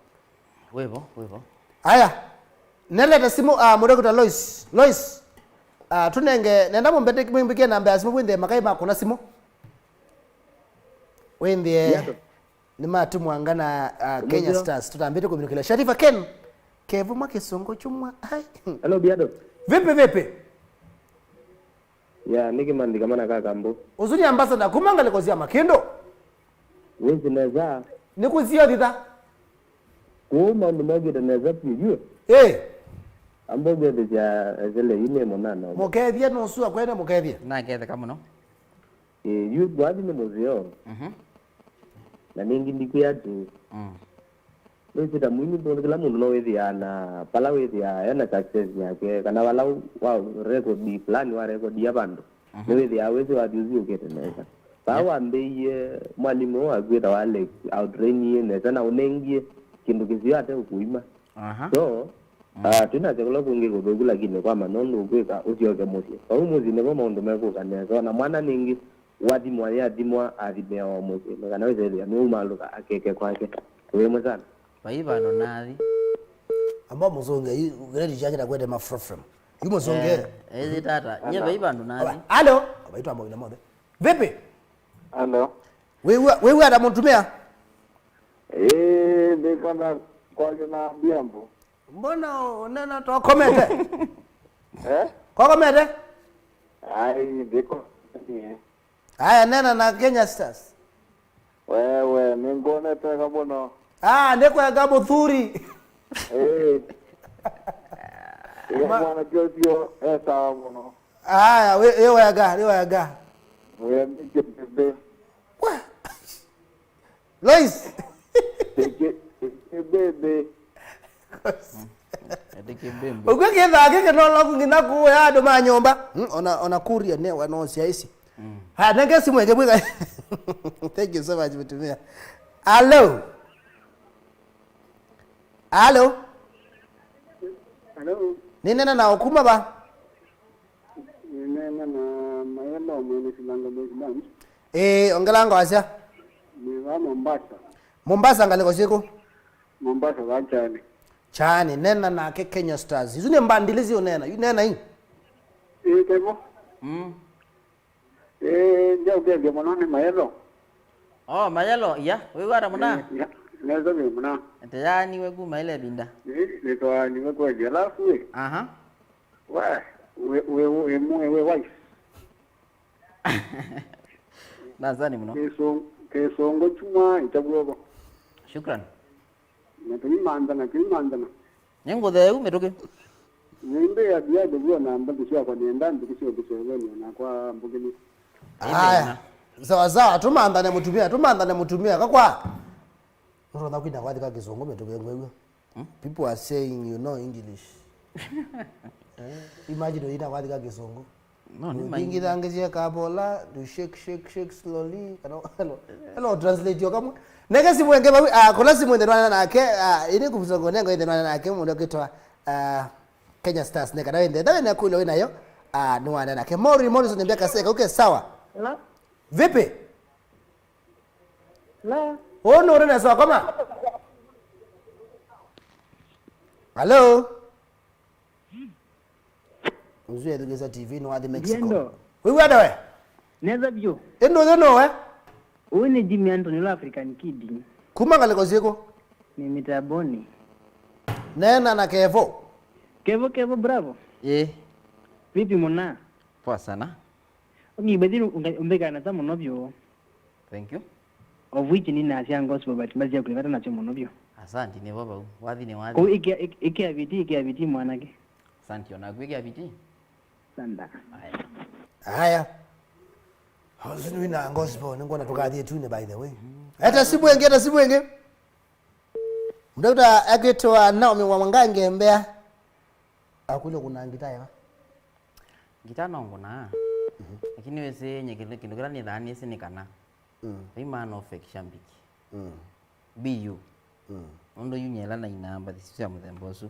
Wĩvo, wĩvo. Aya. Neleta simũ, ah, mũndũ kwĩtwa Lois. Lois. Ah, tũnenge, nenda mũmbete, mũmbĩkie namba ya simũ, wĩnthĩe makai makũna simũ. Wĩnthĩe. Biato. Nĩ Matu Mwanga na, ah, Kenya Stars. Tũtambĩte kũminũkĩla. Sharifa Ken. Kevuma kĩsũngũ chumwa. Ai. Hello, Biato. Vipi, vipi? Ya, nĩkĩ mandĩka mana ka kambo. Ũsu nĩ ambassador kuma ngalĩko sya Makĩndũ. Wĩsĩ nesa. Nĩkũsio thitha. Kũu maũndũ mokĩte nesa vyũ yu. Ĩ. Ambo kwĩthĩsya esele yu nĩ mũnana. Mũkethie nũsua kwene mũkethie. Naketheka mũno. Ĩ, yu wathi nĩ mũseo. Mhm. Na nĩngĩ ndikwĩa atĩ, mm, nĩwĩsĩ ta mwini, mũndũ, kĩla mũndũ no wĩthĩaa na vala wĩthĩaa ena success yake, kana vala wa record fulani wa record ya vandũ, mhm, nĩwĩthĩaa wĩsĩ wathi ũthiũkĩte nesa. Vaa, yeah, wambĩie mwalimũ waku wĩtawa Alex, outrainie nesa na ũnengie kĩndũ kĩseo ate ũkũima. Aha. So, mm, ah, twĩnasya kũla kũngĩ kũthũku, lakini kwa mana ũndũ ũkwĩka ũsyoke mũsyĩ. Vau mũsyĩ nĩvo maũndũ mekũka nesa. Ona mwana nĩngĩ wathimwa, yathimwa, athimĩawa mũsyĩ, nĩ kana wĩsethĩa nĩumalũka akeke kwake. Wĩ mwĩ sana. Vai vandũ nathi. Amba mũsũnge, yu, grade yake na kwete ma frofrem. Yu mũsũnge. Eh, eh, tata. Nye vai vandũ nathi. Alo? Abaitwa mawina mothe. Vipi? Alo. Wewe, wewe ata mũtumĩa? Eh, ndikana kwake na biambo. Mbona unena tokomete? Eh? Kokomete? Ai, ndiko. Aya, nena na Kenya Stars. Wewe, nĩngwonete eka mũno. Ah, nĩkwega mũthuri. Eh. Ĩĩ, ma- mwanake ũcio e sawa mũno. Aya, wĩ, wĩ wega, wĩ wega. Wĩ nĩkĩ bebe. Wa? Lois. Ĩkĩ, ĩkĩ bebe. Ĩkĩ bebe. Ũkw'o kĩthaa kĩkĩ no loku nginya kũya andũ ma nyũmba. Mm, ona, ona kuria ne wanosia isi. Mm. Ha, nenge simu ĩngĩ bwĩka. Thank you so much, mũtumĩa. Alo. Alo. Hello. Nĩnena na ũkuma va? Nĩnena na Mayelo mwene Silanga Boys Band. Ĩĩ, ongelanga wasya. Nĩ va Mombasa. Mombasa ngalĩko syĩkũ? Mombasa va Kyani. Kyani, nena nake Kenya Stars. Isu nĩ mbandili zi ũnena, yu nena ii. Ĩĩ, tevo. Mm. Ĩĩ, ndeũkethya mũno nĩ Mayelo. Oh, Mayelo, ya, wĩw'a ata mũna? Eh, ya, nesa vyũ mũna. Ete yaaniwe kuma ĩla ĩvinda. Ĩ, nĩtwaaniwe kweli. Alafu ĩ, aha, we, we, we, we, we, we wise. Nasani mũno. Kĩsũ-, kĩsũngũ kyuma ĩtakw'oko. Shukran. Na tũimanthana, tũimanthana. Nĩ ngũtheu mĩtũkĩ. Nĩmbĩ ya biado vuo na mbathi syakwa nĩenda mbĩkĩ sya ũkĩsyovenĩ nakwa mbũkĩnĩ. Aya. Sawa sawa, tũmanthane mũtumĩa, tũmanthane mũtumĩa, kakwa. Nũtonya kwina kwathika kĩsũngũ mĩtũkĩ ngwew'a. Hmm? People are saying you know English. Eh, imagine ũyina kwathika kĩsũngũ. No, nĩ maingĩ. Ũthingithangĩsye kabola, you shake, shake, shake slowly. Kana, hello, hello, translate yo kamwe. Neke simu enge bawi, ah, kũla simu ende nwana nake, ah, ĩnĩ kumsongo nengo ende nwana nake, mũndũ ũkĩtwa, ah, Kenya Stars, neka nawe ende, nawe na kule wĩnayo, ah, nĩ wana nake. Maureen Morrison, niambia kaseka, okay, sawa. Hello? Vipi? Hello? Oh, no, no, no, so, come on. Hello? Ũsu ethukĩĩsya T V nĩ wathi Mexico. Ndiendo. Wĩw'a ata we? Nesa vyũ. Ĩndĩ ũyũ nũwe? Ũyũ nĩ Jimmy Anthony wa African Kid. Kuma ngalĩko syĩkũ? Nĩ Mitaboni. Neena na Kevo. Kevo, Kevo, bravo. Ĩĩ. Vipi mũna? Poa sana. Okay, but then ũmbe-, ũmbĩkaa nesa mũno vyũ. Thank you. Of which nĩnasya gospel, but mbasya kwĩvata nasyo mũno vyũ. Asante, nĩ vau vau. Wathi nĩ wathi. Kũu ĩkĩa, ĩk-, ĩkĩa vitii, ĩkĩa vitii mwanake. Asante, o naku ĩkĩa vitii. Sanda. Aya. Aya. Ũsu nĩ wina gospel, nĩngwona tũkathi ĩtunĩ, by the way. Eta simu ĩngĩ, eta simu ĩngĩ. Ndakta akĩtwa Naomi wa Mwangange Mbea. Akũlya kũna ngita ĩva? Ngita no ngũnaa. Mhm. Lakini wĩsĩ nye kĩndũ, kĩndũ kĩla nĩthaa nĩsĩ nĩ kana. Mm. Vai maana ũfekisha mbiki. Mm. Be you. Mm. Nũndũ yu nyela na inamba thisi sya mũthemba ũsu.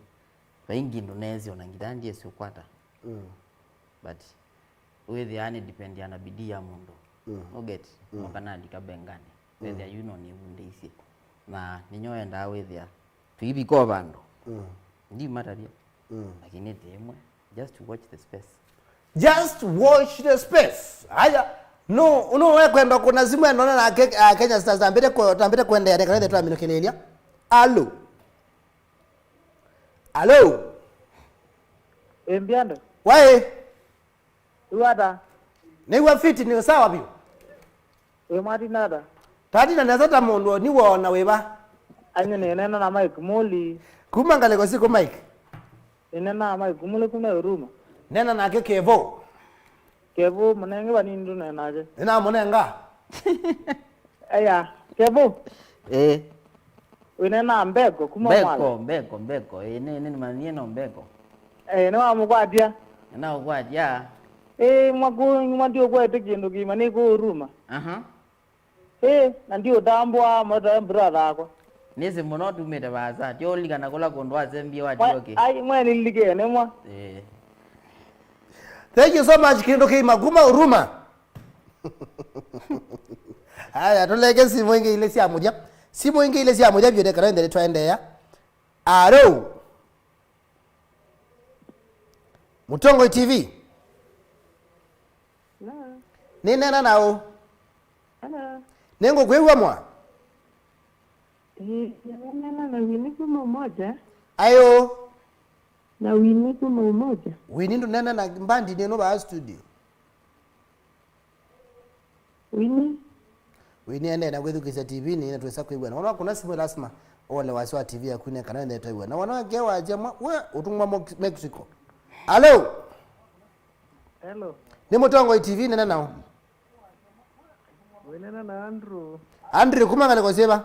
Vai ngĩndũ neesĩ ona ngita ndyĩsĩ ũkwata. Mm. But wĩthĩaa nĩ depend na bidii ya mũndũ. Mm. No get, mm, no kana alika bengani. Mm. Wĩthĩa yu no nĩvundĩisye. Na nĩnyo endaa wĩthĩa tũivika o vandũ. Mm. Ndimatavya. Mm. Lakini ti ĩmwe. Just watch the space. Just watch the space. Aya. No, no wekwenda kuna simu eno na ke-, ah, Kenya Stars tambĩte kũ-, tambĩte kũendeea nĩ kana twamĩnũkĩlĩlya. Alo. Alo. Ĩmbianda. Waĩ. Wĩw'a ata? Nĩw'a fiti, nĩ sawa vyũ. Ĩ, mwatina ata? Tatina nesa ta mũndũ nĩwona wĩva? Anye nĩneena na Mike Muli. Kuma ngalĩko siku Mike? Nĩneena na Mike Muli kuma Huruma. Neena nake Kevo. Kevo, mũnenge vanini tũnee nake. Nĩnamũnenga. Aya, Kevo. Eh. Wĩnena Mbeko kuma Mbeko, Mwale. Mbeko, Mbeko. Eh, nĩ, nĩ, nĩmanyie no Mbeko. Eh, nĩwamũkwatya? Nĩnaũkwatya. Eh, mwaku, mwa ndiũkwete kĩndũ kĩima, nĩ kũuruma. Aha. Eh, na ndiũtambũa, mwetae brother akwa. Nĩsĩ mũno tumĩte vaasa, tyo ũlikana kũla kũndũ wasembie wa Mwe-, tioke. Ai, mwe nililikene mwa. Eh. Thank you so much, kĩndũ kĩima kuma Huruma. Aya, tũleke simũ ingĩ ilĩ sya mũthya. Simũ ingĩ ilĩ sya mũthya vyũ, nĩ kana ĩndĩ twaendeea. Alo. Mũtongoi T V. Hello. Nĩneena naũ? Hello. Nĩngũkwĩw'a mwa? Eh, nĩneena na Winnie kuma Umoja. Ayo. Na Winnie kuma Umoja. Winnie ndũneena na mbandi nĩno vaa studio. Winnie. Winnie endeea na kwĩthukĩĩsya T V nĩ na twĩsa kwĩw'ana. Wana wakũna simũ lasima ole wasya wa T V yaku nĩ kana wĩthĩe twĩw'ana. Na wana wake wasya mwa, we, ũtũngwa Mex-, Mexico. Alo? Hello. Nĩ Mũtongoi T V, nena nao. Wĩnena na Andrew. Andrew, kuma ngalĩko syĩva?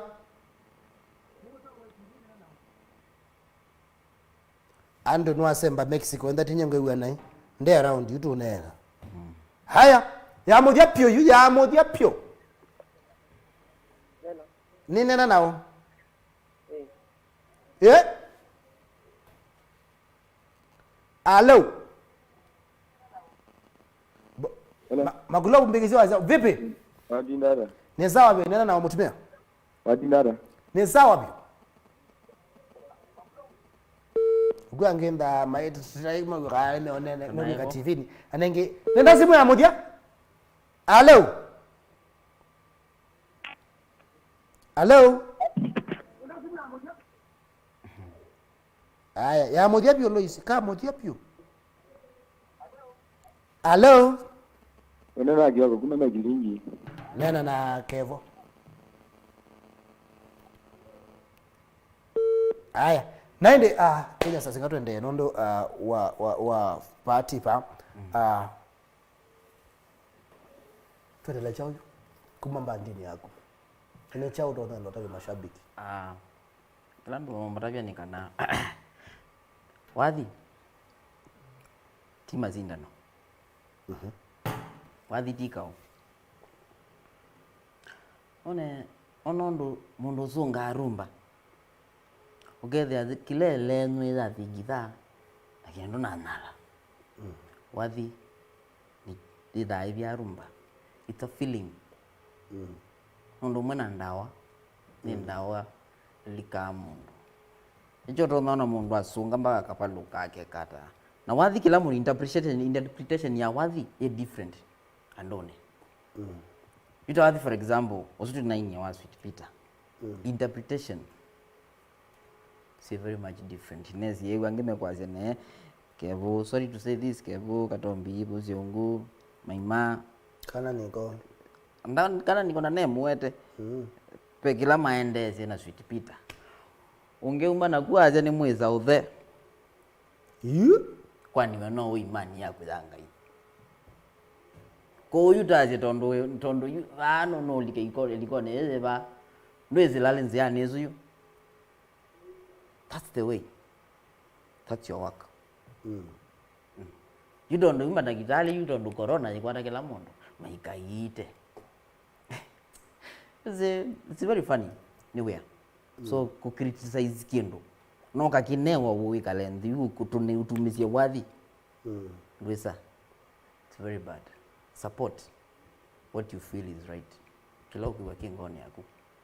Andũ nĩwasemba Mexico, enda tinye ngwĩw'a naĩ. Nde around yu tũneena. Haya, ya mũthya pyũ yu, ya mũthya pyũ. Nĩnena nao. Eh? Alo? Bo-, hello. Ma-, Makulovu mbikisi wa vipi? Wadindara. Ni sawa vyo, nena nao mũtumĩa. Wadinara. Ni sawa vyo. Kwa ngenda maitrai magwaka meonene, meoneka T V ni. Anenge, nenda simu ya mũthya. Alo? Hello? Aya, ya mũthya vyũ, Lois, ka mũthya vyũ. Hello? Ũnena na Kioko kuma Mekilingi. Nena na Kevo. Aya, na ĩndĩ, ah, Kenya sasa singa twendee nũndũ, ah, wa, wa, wa party pa, ah, Twendelee kyaũ yu kuma mbandinĩ yaku? Nĩ kyaũ ũtonya ũtavya mashabiki? Ah, kĩla ndũmatavya nĩ kana wathi ti masindano. Mhm. Wathi ti kaũ. One, ona ũndũ mũndũ ũsũngaa rumba, ũkethĩa kĩla ĩlenyw'ĩ yathingitha, lakini ndũnanyala. Mm. Wathi nĩ, yĩthaa ĩvya rumba. It's a feeling. Mm. Nũndũ ũmwe na ndawa, nĩ ndawa ĩlikaa mũndũ. Nĩkyo ũtonya ona mũndũ asũnga mpaka akavalũka akeka ata. Na wathi kĩla mũndũ interpretation, interpretation ya wathi ĩ different andũnĩ. Mm. Yu ta wathi, for example, ũsu twĩ na inyia wa Sweet Peter. Mm. Interpretation is very much different. Nesi yĩu angĩ mekwasya ne, Kevu, sorry to say this, Kevu, Katombi, Vusi Ungu, Maima. Kana niko. Nda-, kana niko na nemwete. Mm. Pe kĩla maendeesye na Sweet Peter. Ũngĩ uma naku asya nĩ mwĩsa ũthe. Yu? Kwani we no wĩ imani yaku ya Ngai? Kwoou yu tasye tondũ wĩ, tondũ yu, vaa no, no ũlike iko-, ĩlikonĩ yĩyĩ vaa. Ndwĩsĩ lalĩ nzĩanĩ ĩsu yu. That's the way. That's your work. Mm. Mm. Yu tondũ yu mandagĩtalĩ yu tondũ corona yĩkwata kĩla mũndũ, maikaiite. It's, a, it's very funny, nĩ wĩa. So, mm, kũ criticize kĩndũ, no kakĩnewa wĩkale nthĩ, yu kũtũne ũtumĩsye wathi. Mm. Ndwĩsa. It's very bad. Support what you feel is right. Kĩla ũkwĩw'a kĩ ngoonĩ yaku.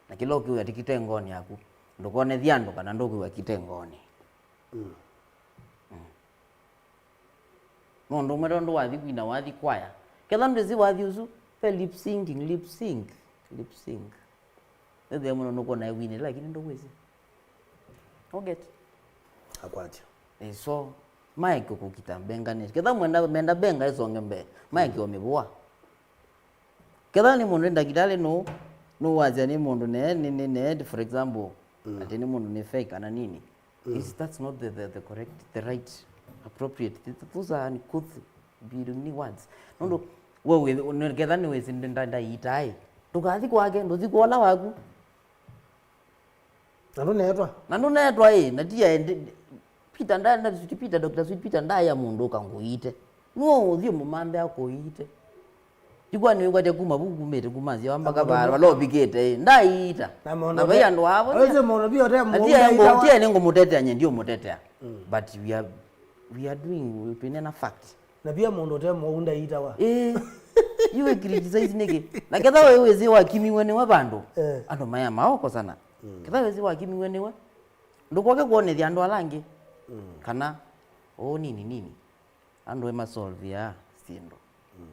Na kĩla ũkwĩw'a ti kĩte ngoonĩ yaku, ndũkonethya andũ kana ndũkwĩw'a kĩte ngoonĩ. Mm. Mm. Nũndũ ũmwe tondũ wathi kwina, wathi kwaya. Ketha ndwĩsĩ wathi ũsu, ve lip syncing, lip sync, lip sync. Ethĩa mũno nũkwona ewinĩ, lakini ndũwĩsĩ. Ũget? Akwatya. Eh, so, Mike kũkita mbenganĩ. Ketha mwenda, menda mbenga ĩsonge mbee, Mike omĩvũa. Ketha nĩ mũndũ nĩ ndakĩtalĩ nũ, nũwasya nĩ mũndũ ne, nĩ, nĩ, ne, for example, mm, atĩ nĩ mũndũ nĩ fake kana nini. Mm. Is, that's not the, the, the correct, the right, appropriate. Th-, th-, those are uncouth, biduni words. Nũndũ, mm, we wĩ, nĩ, ketha nĩ wĩsĩ nda-, ndaiitaĩ. Ndũkathi kwake, ndũthi kwola waku. Na ndũneetwa? Na ndũneetwa, ĩ, na ti aende, Peter nda-, na Sweet Peter, Doctor Sweet Peter ndaĩa mũndũ ũka ngũiite. Nũũ ũthiĩ mũmanthe akũiite? Yu kwani wĩkwatya kuma vu kumĩte, kuma nzyawa mpaka va-, vala ũvikĩte, ĩ, ndaiita. Na mũndũ na vai andũ avo. Ũyũ mũndũ pia ũte na mũndũ ti aĩ ngũ-, ndaitawa. Ti aĩ nĩngũmũtetea, nye ndiũmũtetea. Mm. But we are, we are doing, twĩneena fact. Na pia mũndũ ũte mũu ndaitawa. Ĩĩ. Yu wĩ criticize nĩkĩ? Na ketha wĩ wĩsĩ wakimiwe nĩwe vandũ. Eh. Andũ maya maoko sana. Mm. Ketha wĩsĩ wakimiwe nĩwe. Ndũkoke kwonethya andũ ala angĩ. Mm. Kana, ũũ nini nini. Andũ ĩmasolvia syĩndũ. Mm.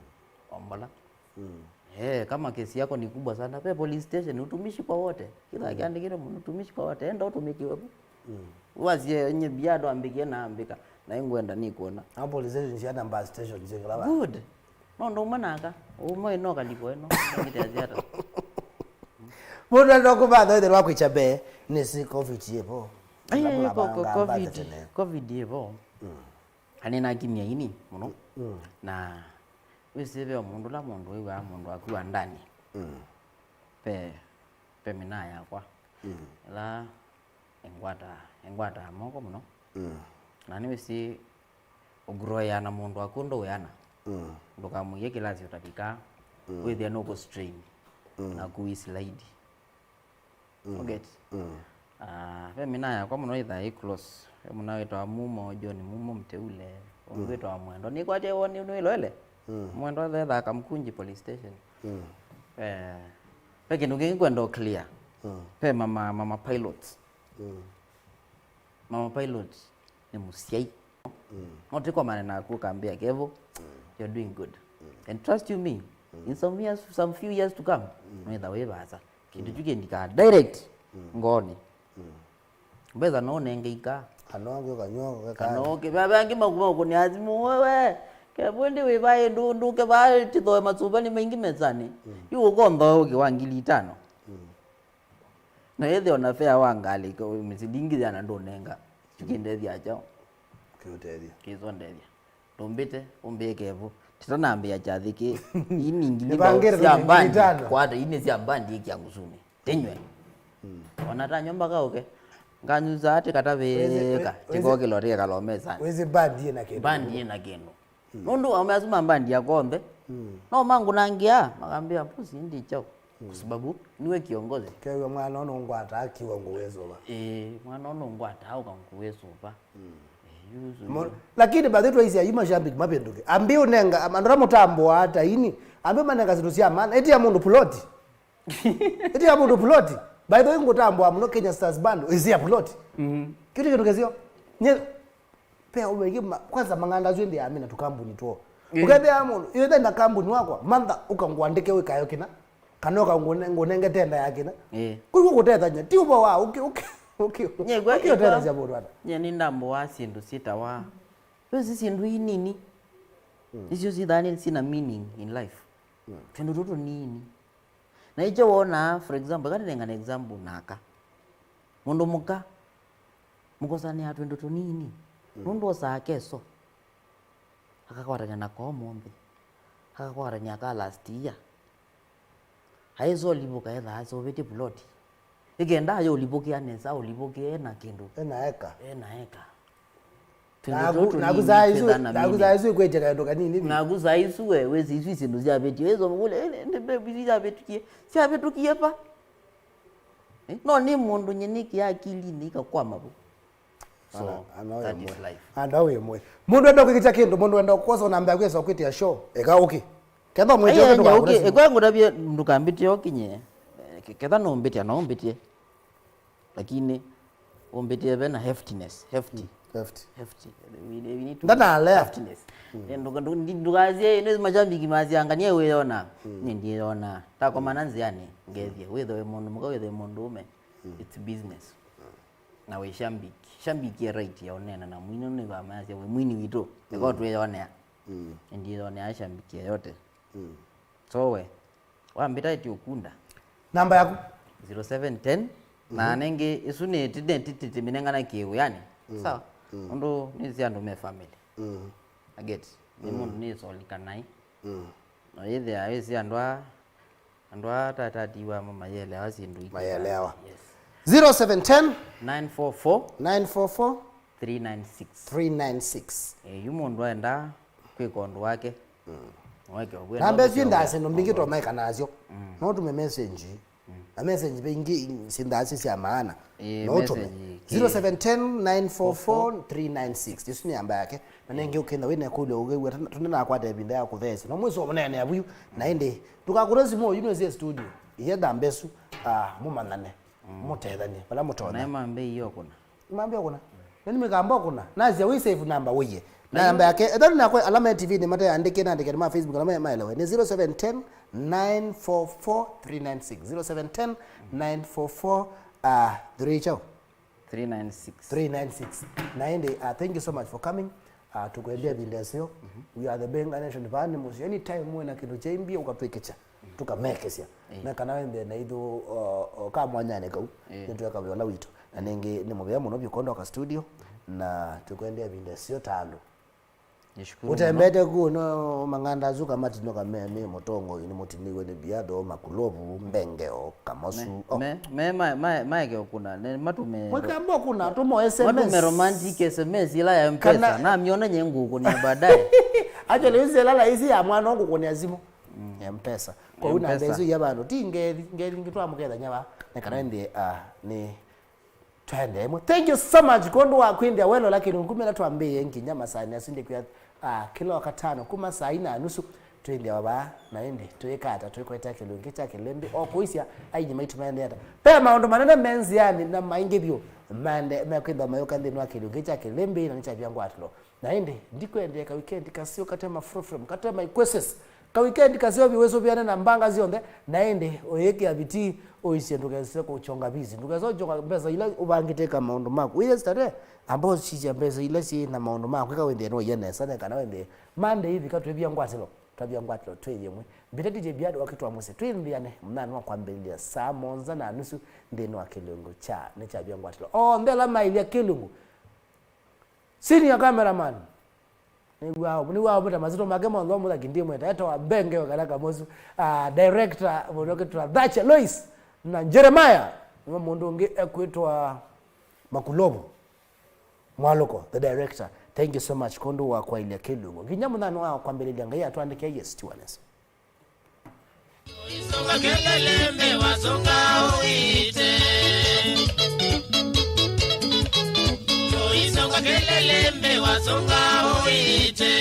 Ombola. Mm. Eh, kama kesi yako ni kubwa sana, pe police station, utumishi kwa wote. Kila mm, akiandikire mtu utumishi kwa wote, enda utumikiwe vu. Mm. Wasie nye bia ndo ambikie na ambika, na ingwenda ni kuona. Na police station cia namba station cia kila ba. Good. No ndo mwana aka, umwe no kaliko eno, ngite aziata. Mũndũ enda kũvatha ĩthĩwa kwĩkya mbee, nĩ si covid yĩvo. Ai, ai, ko-, ko-, covid, covid yĩvo. Mm. Na nĩnakimya ini mũno. Mm. Na wĩsĩ ve o mũndũ ũla mũndũ wĩw'aa mũndũ akuwa ndani. Mm. Ve, ve mĩnaa yakwa. Mm. Ĩla ĩngwataa, ĩngwataa moko mũno. Mm. Na nĩwĩsĩ ũgroea na mũndũ waku ndũũeana. Mm. Ndũkamũie kĩlasi ũtavikaa. Mm. Wĩthĩa nũkũ strain. Mm. Naku wĩ slide. Mm. Ũget? Mm. Ah, ve mĩnaa yakwa mũno ĩthaa ĩ close. Ve mũnaa wĩtawa Mumo, John Mumo Mteule. Ũngĩ mm, wĩtawa Mwendwa. Nĩkwatya woni nĩwĩloele? Mm. Mwendwa ethaa Kamkunji police station. Mm. Eh, ve kĩndũ kĩngĩ kwenda ũ clear. Mm. Ve mama, mama pilot. Mm. Mama pilot nĩ mũsyai. Mm. No tĩkomane naku ũkambĩa, Kevo, mm, you're doing good. Mm. And trust you me, mm, in some years, some few years to come, mm, nwĩtha wĩ vaasa. Kĩndũ kyu kĩndika direct ngoonĩ. Mbesa no ũnenge ika. Kana ũngĩ ũkanywa ũkekana. Kana ũkĩ-, ve-, ve angĩ makuma ũkũnĩa simũ, "Wewe, Kevo ĩndĩ wĩ vaa ĩndũ ndũke vaa tĩthoe masuva nĩ maingĩ mesanĩ. Yu ũkonthoe ũkĩ wa ngili itano." Na ĩthĩ ona fare wa ngalĩ, ko-, mĩsilingi yana ndũnenga. Kĩndethya kyaũ? Kĩũtethya. Kĩsondethya. Ndũmbĩte, ũmbĩe Kevo. Titanambĩa kyathĩ kĩ. Ii nĩ ngili Nĩbangĩte sya ngili mbandi. Itano. Kwata, ii nĩ sya mbandi ĩkĩa ngũsũnĩ. Tinywe. Ona tanywa mbaka ũke. Nganyusa ati katavĩka. Wĩsĩ, wĩ-, wĩsĩ, tikokĩlo tĩkalomesana. Wĩsĩ mbandi ĩna kĩndũ. Mbandi ĩna kĩndũ. Nũndũ aume asu ma mbandi yakwa onthe. No mangũnangĩa, makambĩa, "Pusi ndi chao." Kwa sababu niwe kiongozi. Kew'a mwana ũnũ ngwata akiwa ngũwĩsũva. Ĩĩ, mwana ũnũ ngwata auka ngũwĩsũva. Ĩĩ, yu ũsu Mo-, yu. Lakini bathi twaisya yu mashabiki mapinduke. Ambi ũnenga, andũ ala mũtambũa ata ini, ambi manenga sindu sya maana. Ĩtia mũndũ puloti. Ĩtia mũndũ puloti. By the way, ngũtambũa mũno Kenya Stars Band, ĩsia puloti. Kĩu nĩ kĩndũ kĩseo. Nye, Pea ũveki ma-, kwanza mang'anda asu ĩndĩ amina tũkambuni twoo. Ĩĩ. Ũkethĩa mũndũ, ĩyo ĩthe na kambuni wakwa, mantha ũkangũandĩke wĩkayo kĩna, kana ũkangũne-, ngũnenge tenda ya kĩna. Ĩĩ. Kwĩw'o kũtethany'a, ti ũvoo wa ũkĩ, ũkĩ, ũkĩ, Nye, ũkĩ ũtethasya mũndũ ata. Nye nĩndambũaa syĩndũ syĩtawa, ĩsi syĩndũ ii nini, nĩsyo syĩthaa nĩ syĩna meaning in life. Tũndũ tũtũ nini. Na ikyo wonaa, for example, eka nĩnengane example naka. Mũndũ mũka, mũkosanĩa twĩndũ tũnini. Nũndũ osaa keso, akakwatany'a nako ũmũnthĩ. Akakwatany'a ka last year. Aĩsa ũlivũka ethaa aseũvĩtye puloti. Ĩkenda ayo ũlivũkĩa nesa, ũlivũkĩe na kĩndũ. Ena eka. Ena eka. Twĩndũ Naku, tũtũ naku nini saa isu, fedha na naku mili. Saa isu ikwĩtye kaĩndũ kanini vi. Naku saa isu we, wĩsĩ isu syĩndũ syavĩtio. Wĩsoma kũlya, "Eh, nĩ, nĩ, nĩ, isu syavĩtũkie. Syavĩtũkie va?" Eh, no nĩ mũndũ nyinĩkĩa akilinĩ ikakwama vu. So, ana, ana that is ũyũ life. Anda wĩ mwe. Mũndũ enda kwĩkĩkya kĩndũ, mũndũ enda kwosa namba yaku esa kwĩtĩa show. Eka ũkĩ. Ketha mwĩtĩa ũkĩ. Ĩkwa ngũtavye ndũkambĩtye ũkinye. Eh, ke-, ketha no mbĩtya, no mbĩtye. Lakini ũmbĩtĩe ve na heftiness, hefty. Hefty. Hefty. We, we need to Ndanalea. Heftiness. Eh, ndũka-, ndũ-, ndi-, ndũkasye, nĩ mashabiki masya nganie wĩyona. Nĩ ndiyona. Takomana nzĩanĩ, ngethie. Wĩthoe mũndũ mũka, wĩthoe mũndũ ũme. It's business. Na wĩ shambiki. Shambiki e right ya ũneena na mwini nĩ vamasya wĩ mwini witũ. Nĩko twĩyonea. Nĩ ndiyonea shambiki yeyote. So we, wambĩta ĩtĩ ũkunda. Namba yaku? Zero seven ten. Na nengĩ, ĩsu nĩ tĩtĩtĩmĩnengana kĩwĩanĩ. Sawa? Ũndũ nĩsĩ andũ me family. Aget, nĩ mũndũ nĩsolikanai. Na yĩthĩa wĩsĩ andũ a, andũ a tatatiwa mayelewa syĩndũ iki. Mayelewa. Yes. Zero seven ten. Nine four four. Nine four four. Three nine six. Three nine six. Eh, yu mũndũ aenda kwĩka ũndũ wake. Wake ũkwenda Namba isu kwĩka indaa syĩndũ mbingĩ ũndũ. Tomaeka nasyo. No tume message. Na message mbingĩ sindaa sya maana. Eh, no tume. Message ki- zero seven ten nine four four three nine six. Isu nĩ namba yake. Na nengĩ ũkenda wĩna kũlya ũgĩw'a tũnenakwata ĩvinda ya kũtheesya. No mwĩsĩ mũnene avu. Na ĩndĩ ndũkakũre simũ yu nĩsie studio. Iye namba isu. Ah, mũmanyane. Mũtethanie vala mũtonya. Nae mambe iyo kũna. Mambe okũna. Nani mikamba okũna. Nasya wĩ save namba wĩye. Na namba yake, ethani nakwe alama ya T V nĩ mateandĩke na andĩke ma Facebook alama ya maelewe. Nĩ zero seven ten nine four four three nine six. Zero seven ten nine four four, ah, three chao. Three nine six. Three nine six. Na ĩndĩ, ah, thank you so much for coming. Ah, tũkwendea vinda ĩseo. We are the Benga Nation. Vaa nĩ mũsyĩ. Anytime mwĩna kĩndũ kya imbia ũkatwĩkĩkya. Tũkamekĩsya. Eh. Na kana wende na ithu, o, o, ka mwanyanĩ kau. Eh. Nĩtweka wĩa ũla witũ. Na nĩngĩ nĩ mũvea mũno vyũ kũndoka studio. Na tũkwendea vinda ĩseo ta andũ. Nishukuru mũno. Ũtembete ku no mang'anda asu kamatino kame me mũtongoi nĩ mũtiniwe nĩ viatho makulovu mbengeo. Kamosu. Me, oh. Me, me, ma, ma, maeke ũkũna, ne, matume. Mwekamba ũkũna, tũmo S M S. Matume romantic S M S ila ya M-Pesa. Kana namyona nye ngũkũnia baadaye. Actually, isi ila laisi ya mwana ngũkũnia simu. Mm. Ya M-Pesa. Kwa hiyo namba isu ya vandu, ti ngethi, ngethi ngitwa mũkethanya va. Na kana ndi, ah, ni twende ĩmwe. Thank you so much, kwondũ wa kwĩnthĩa welola kĩlungu mĩla twambĩĩe nginya masaani asu ndikwĩa, ah, kĩla wakatano kuma saa ina na nusu. Twĩthĩawa vaa, na ĩndĩ tũyĩka ata? Tũikwetya kĩlungu kya kĩlĩmbĩ, o kũisya, ainyi maitũ maendee ata? Ve maũndũ manene me nzĩanĩ, na maingĩ vyũ mande-, mekwĩthwa mayũka nthĩnĩ wa kĩlungu kya kĩlĩmbĩ, na nĩkyavya ngwatĩlo. Na ĩndĩ, ndikwendea ka weekend kaseo kate ma frofrom, kate ma requests, Kawikendi kaseo vyũ wĩsũvĩane na mbanga syonthe, na ĩndĩ ũyĩkĩa vitii ũisye ndũkese kũchonga visi. Ndũkese kũchonga mbesa ila ũvangĩte ĩka maũndũ maku. Wĩ yesterday, ambao sisya mbesa ila syĩ na maũndũ maku, ĩka wĩthĩe nũie nesa, na kana wĩthĩe Monday ĩvika twĩvia ngwatĩlo. Twavia ngwatĩlo twĩ yĩmwe. Mbĩta D J Biado wakĩtwa mũsyĩ. Twĩnthĩane mũthenya wa kwambĩlĩlya saa mũonza na nusu nthĩnĩ wa kĩlungu kya nĩ kyavia ngwatĩlo. Onthe ala mailya kĩlungu. Senior cameraman. Nĩw'aa, nĩw'aa ũvĩta masito make monthe mũthaki ndimweta. Etawa Mbenge wa kana Kamosu. Ah, director mũndũ ũkĩtwa Thatcher Lois na Jeremiah. Nĩwe mũndũ ũngĩ ekwĩtwa Makulovu. Mwalũko, the director, thank you so much kũndũ wa kwailya kĩlungu. Nginya mũthano wa kwambĩlĩlya Ngai atwandĩke, yes, Tiwanes. Isonga kelele mbe wasonga uite. Isonga kelele mbe wasonga uite.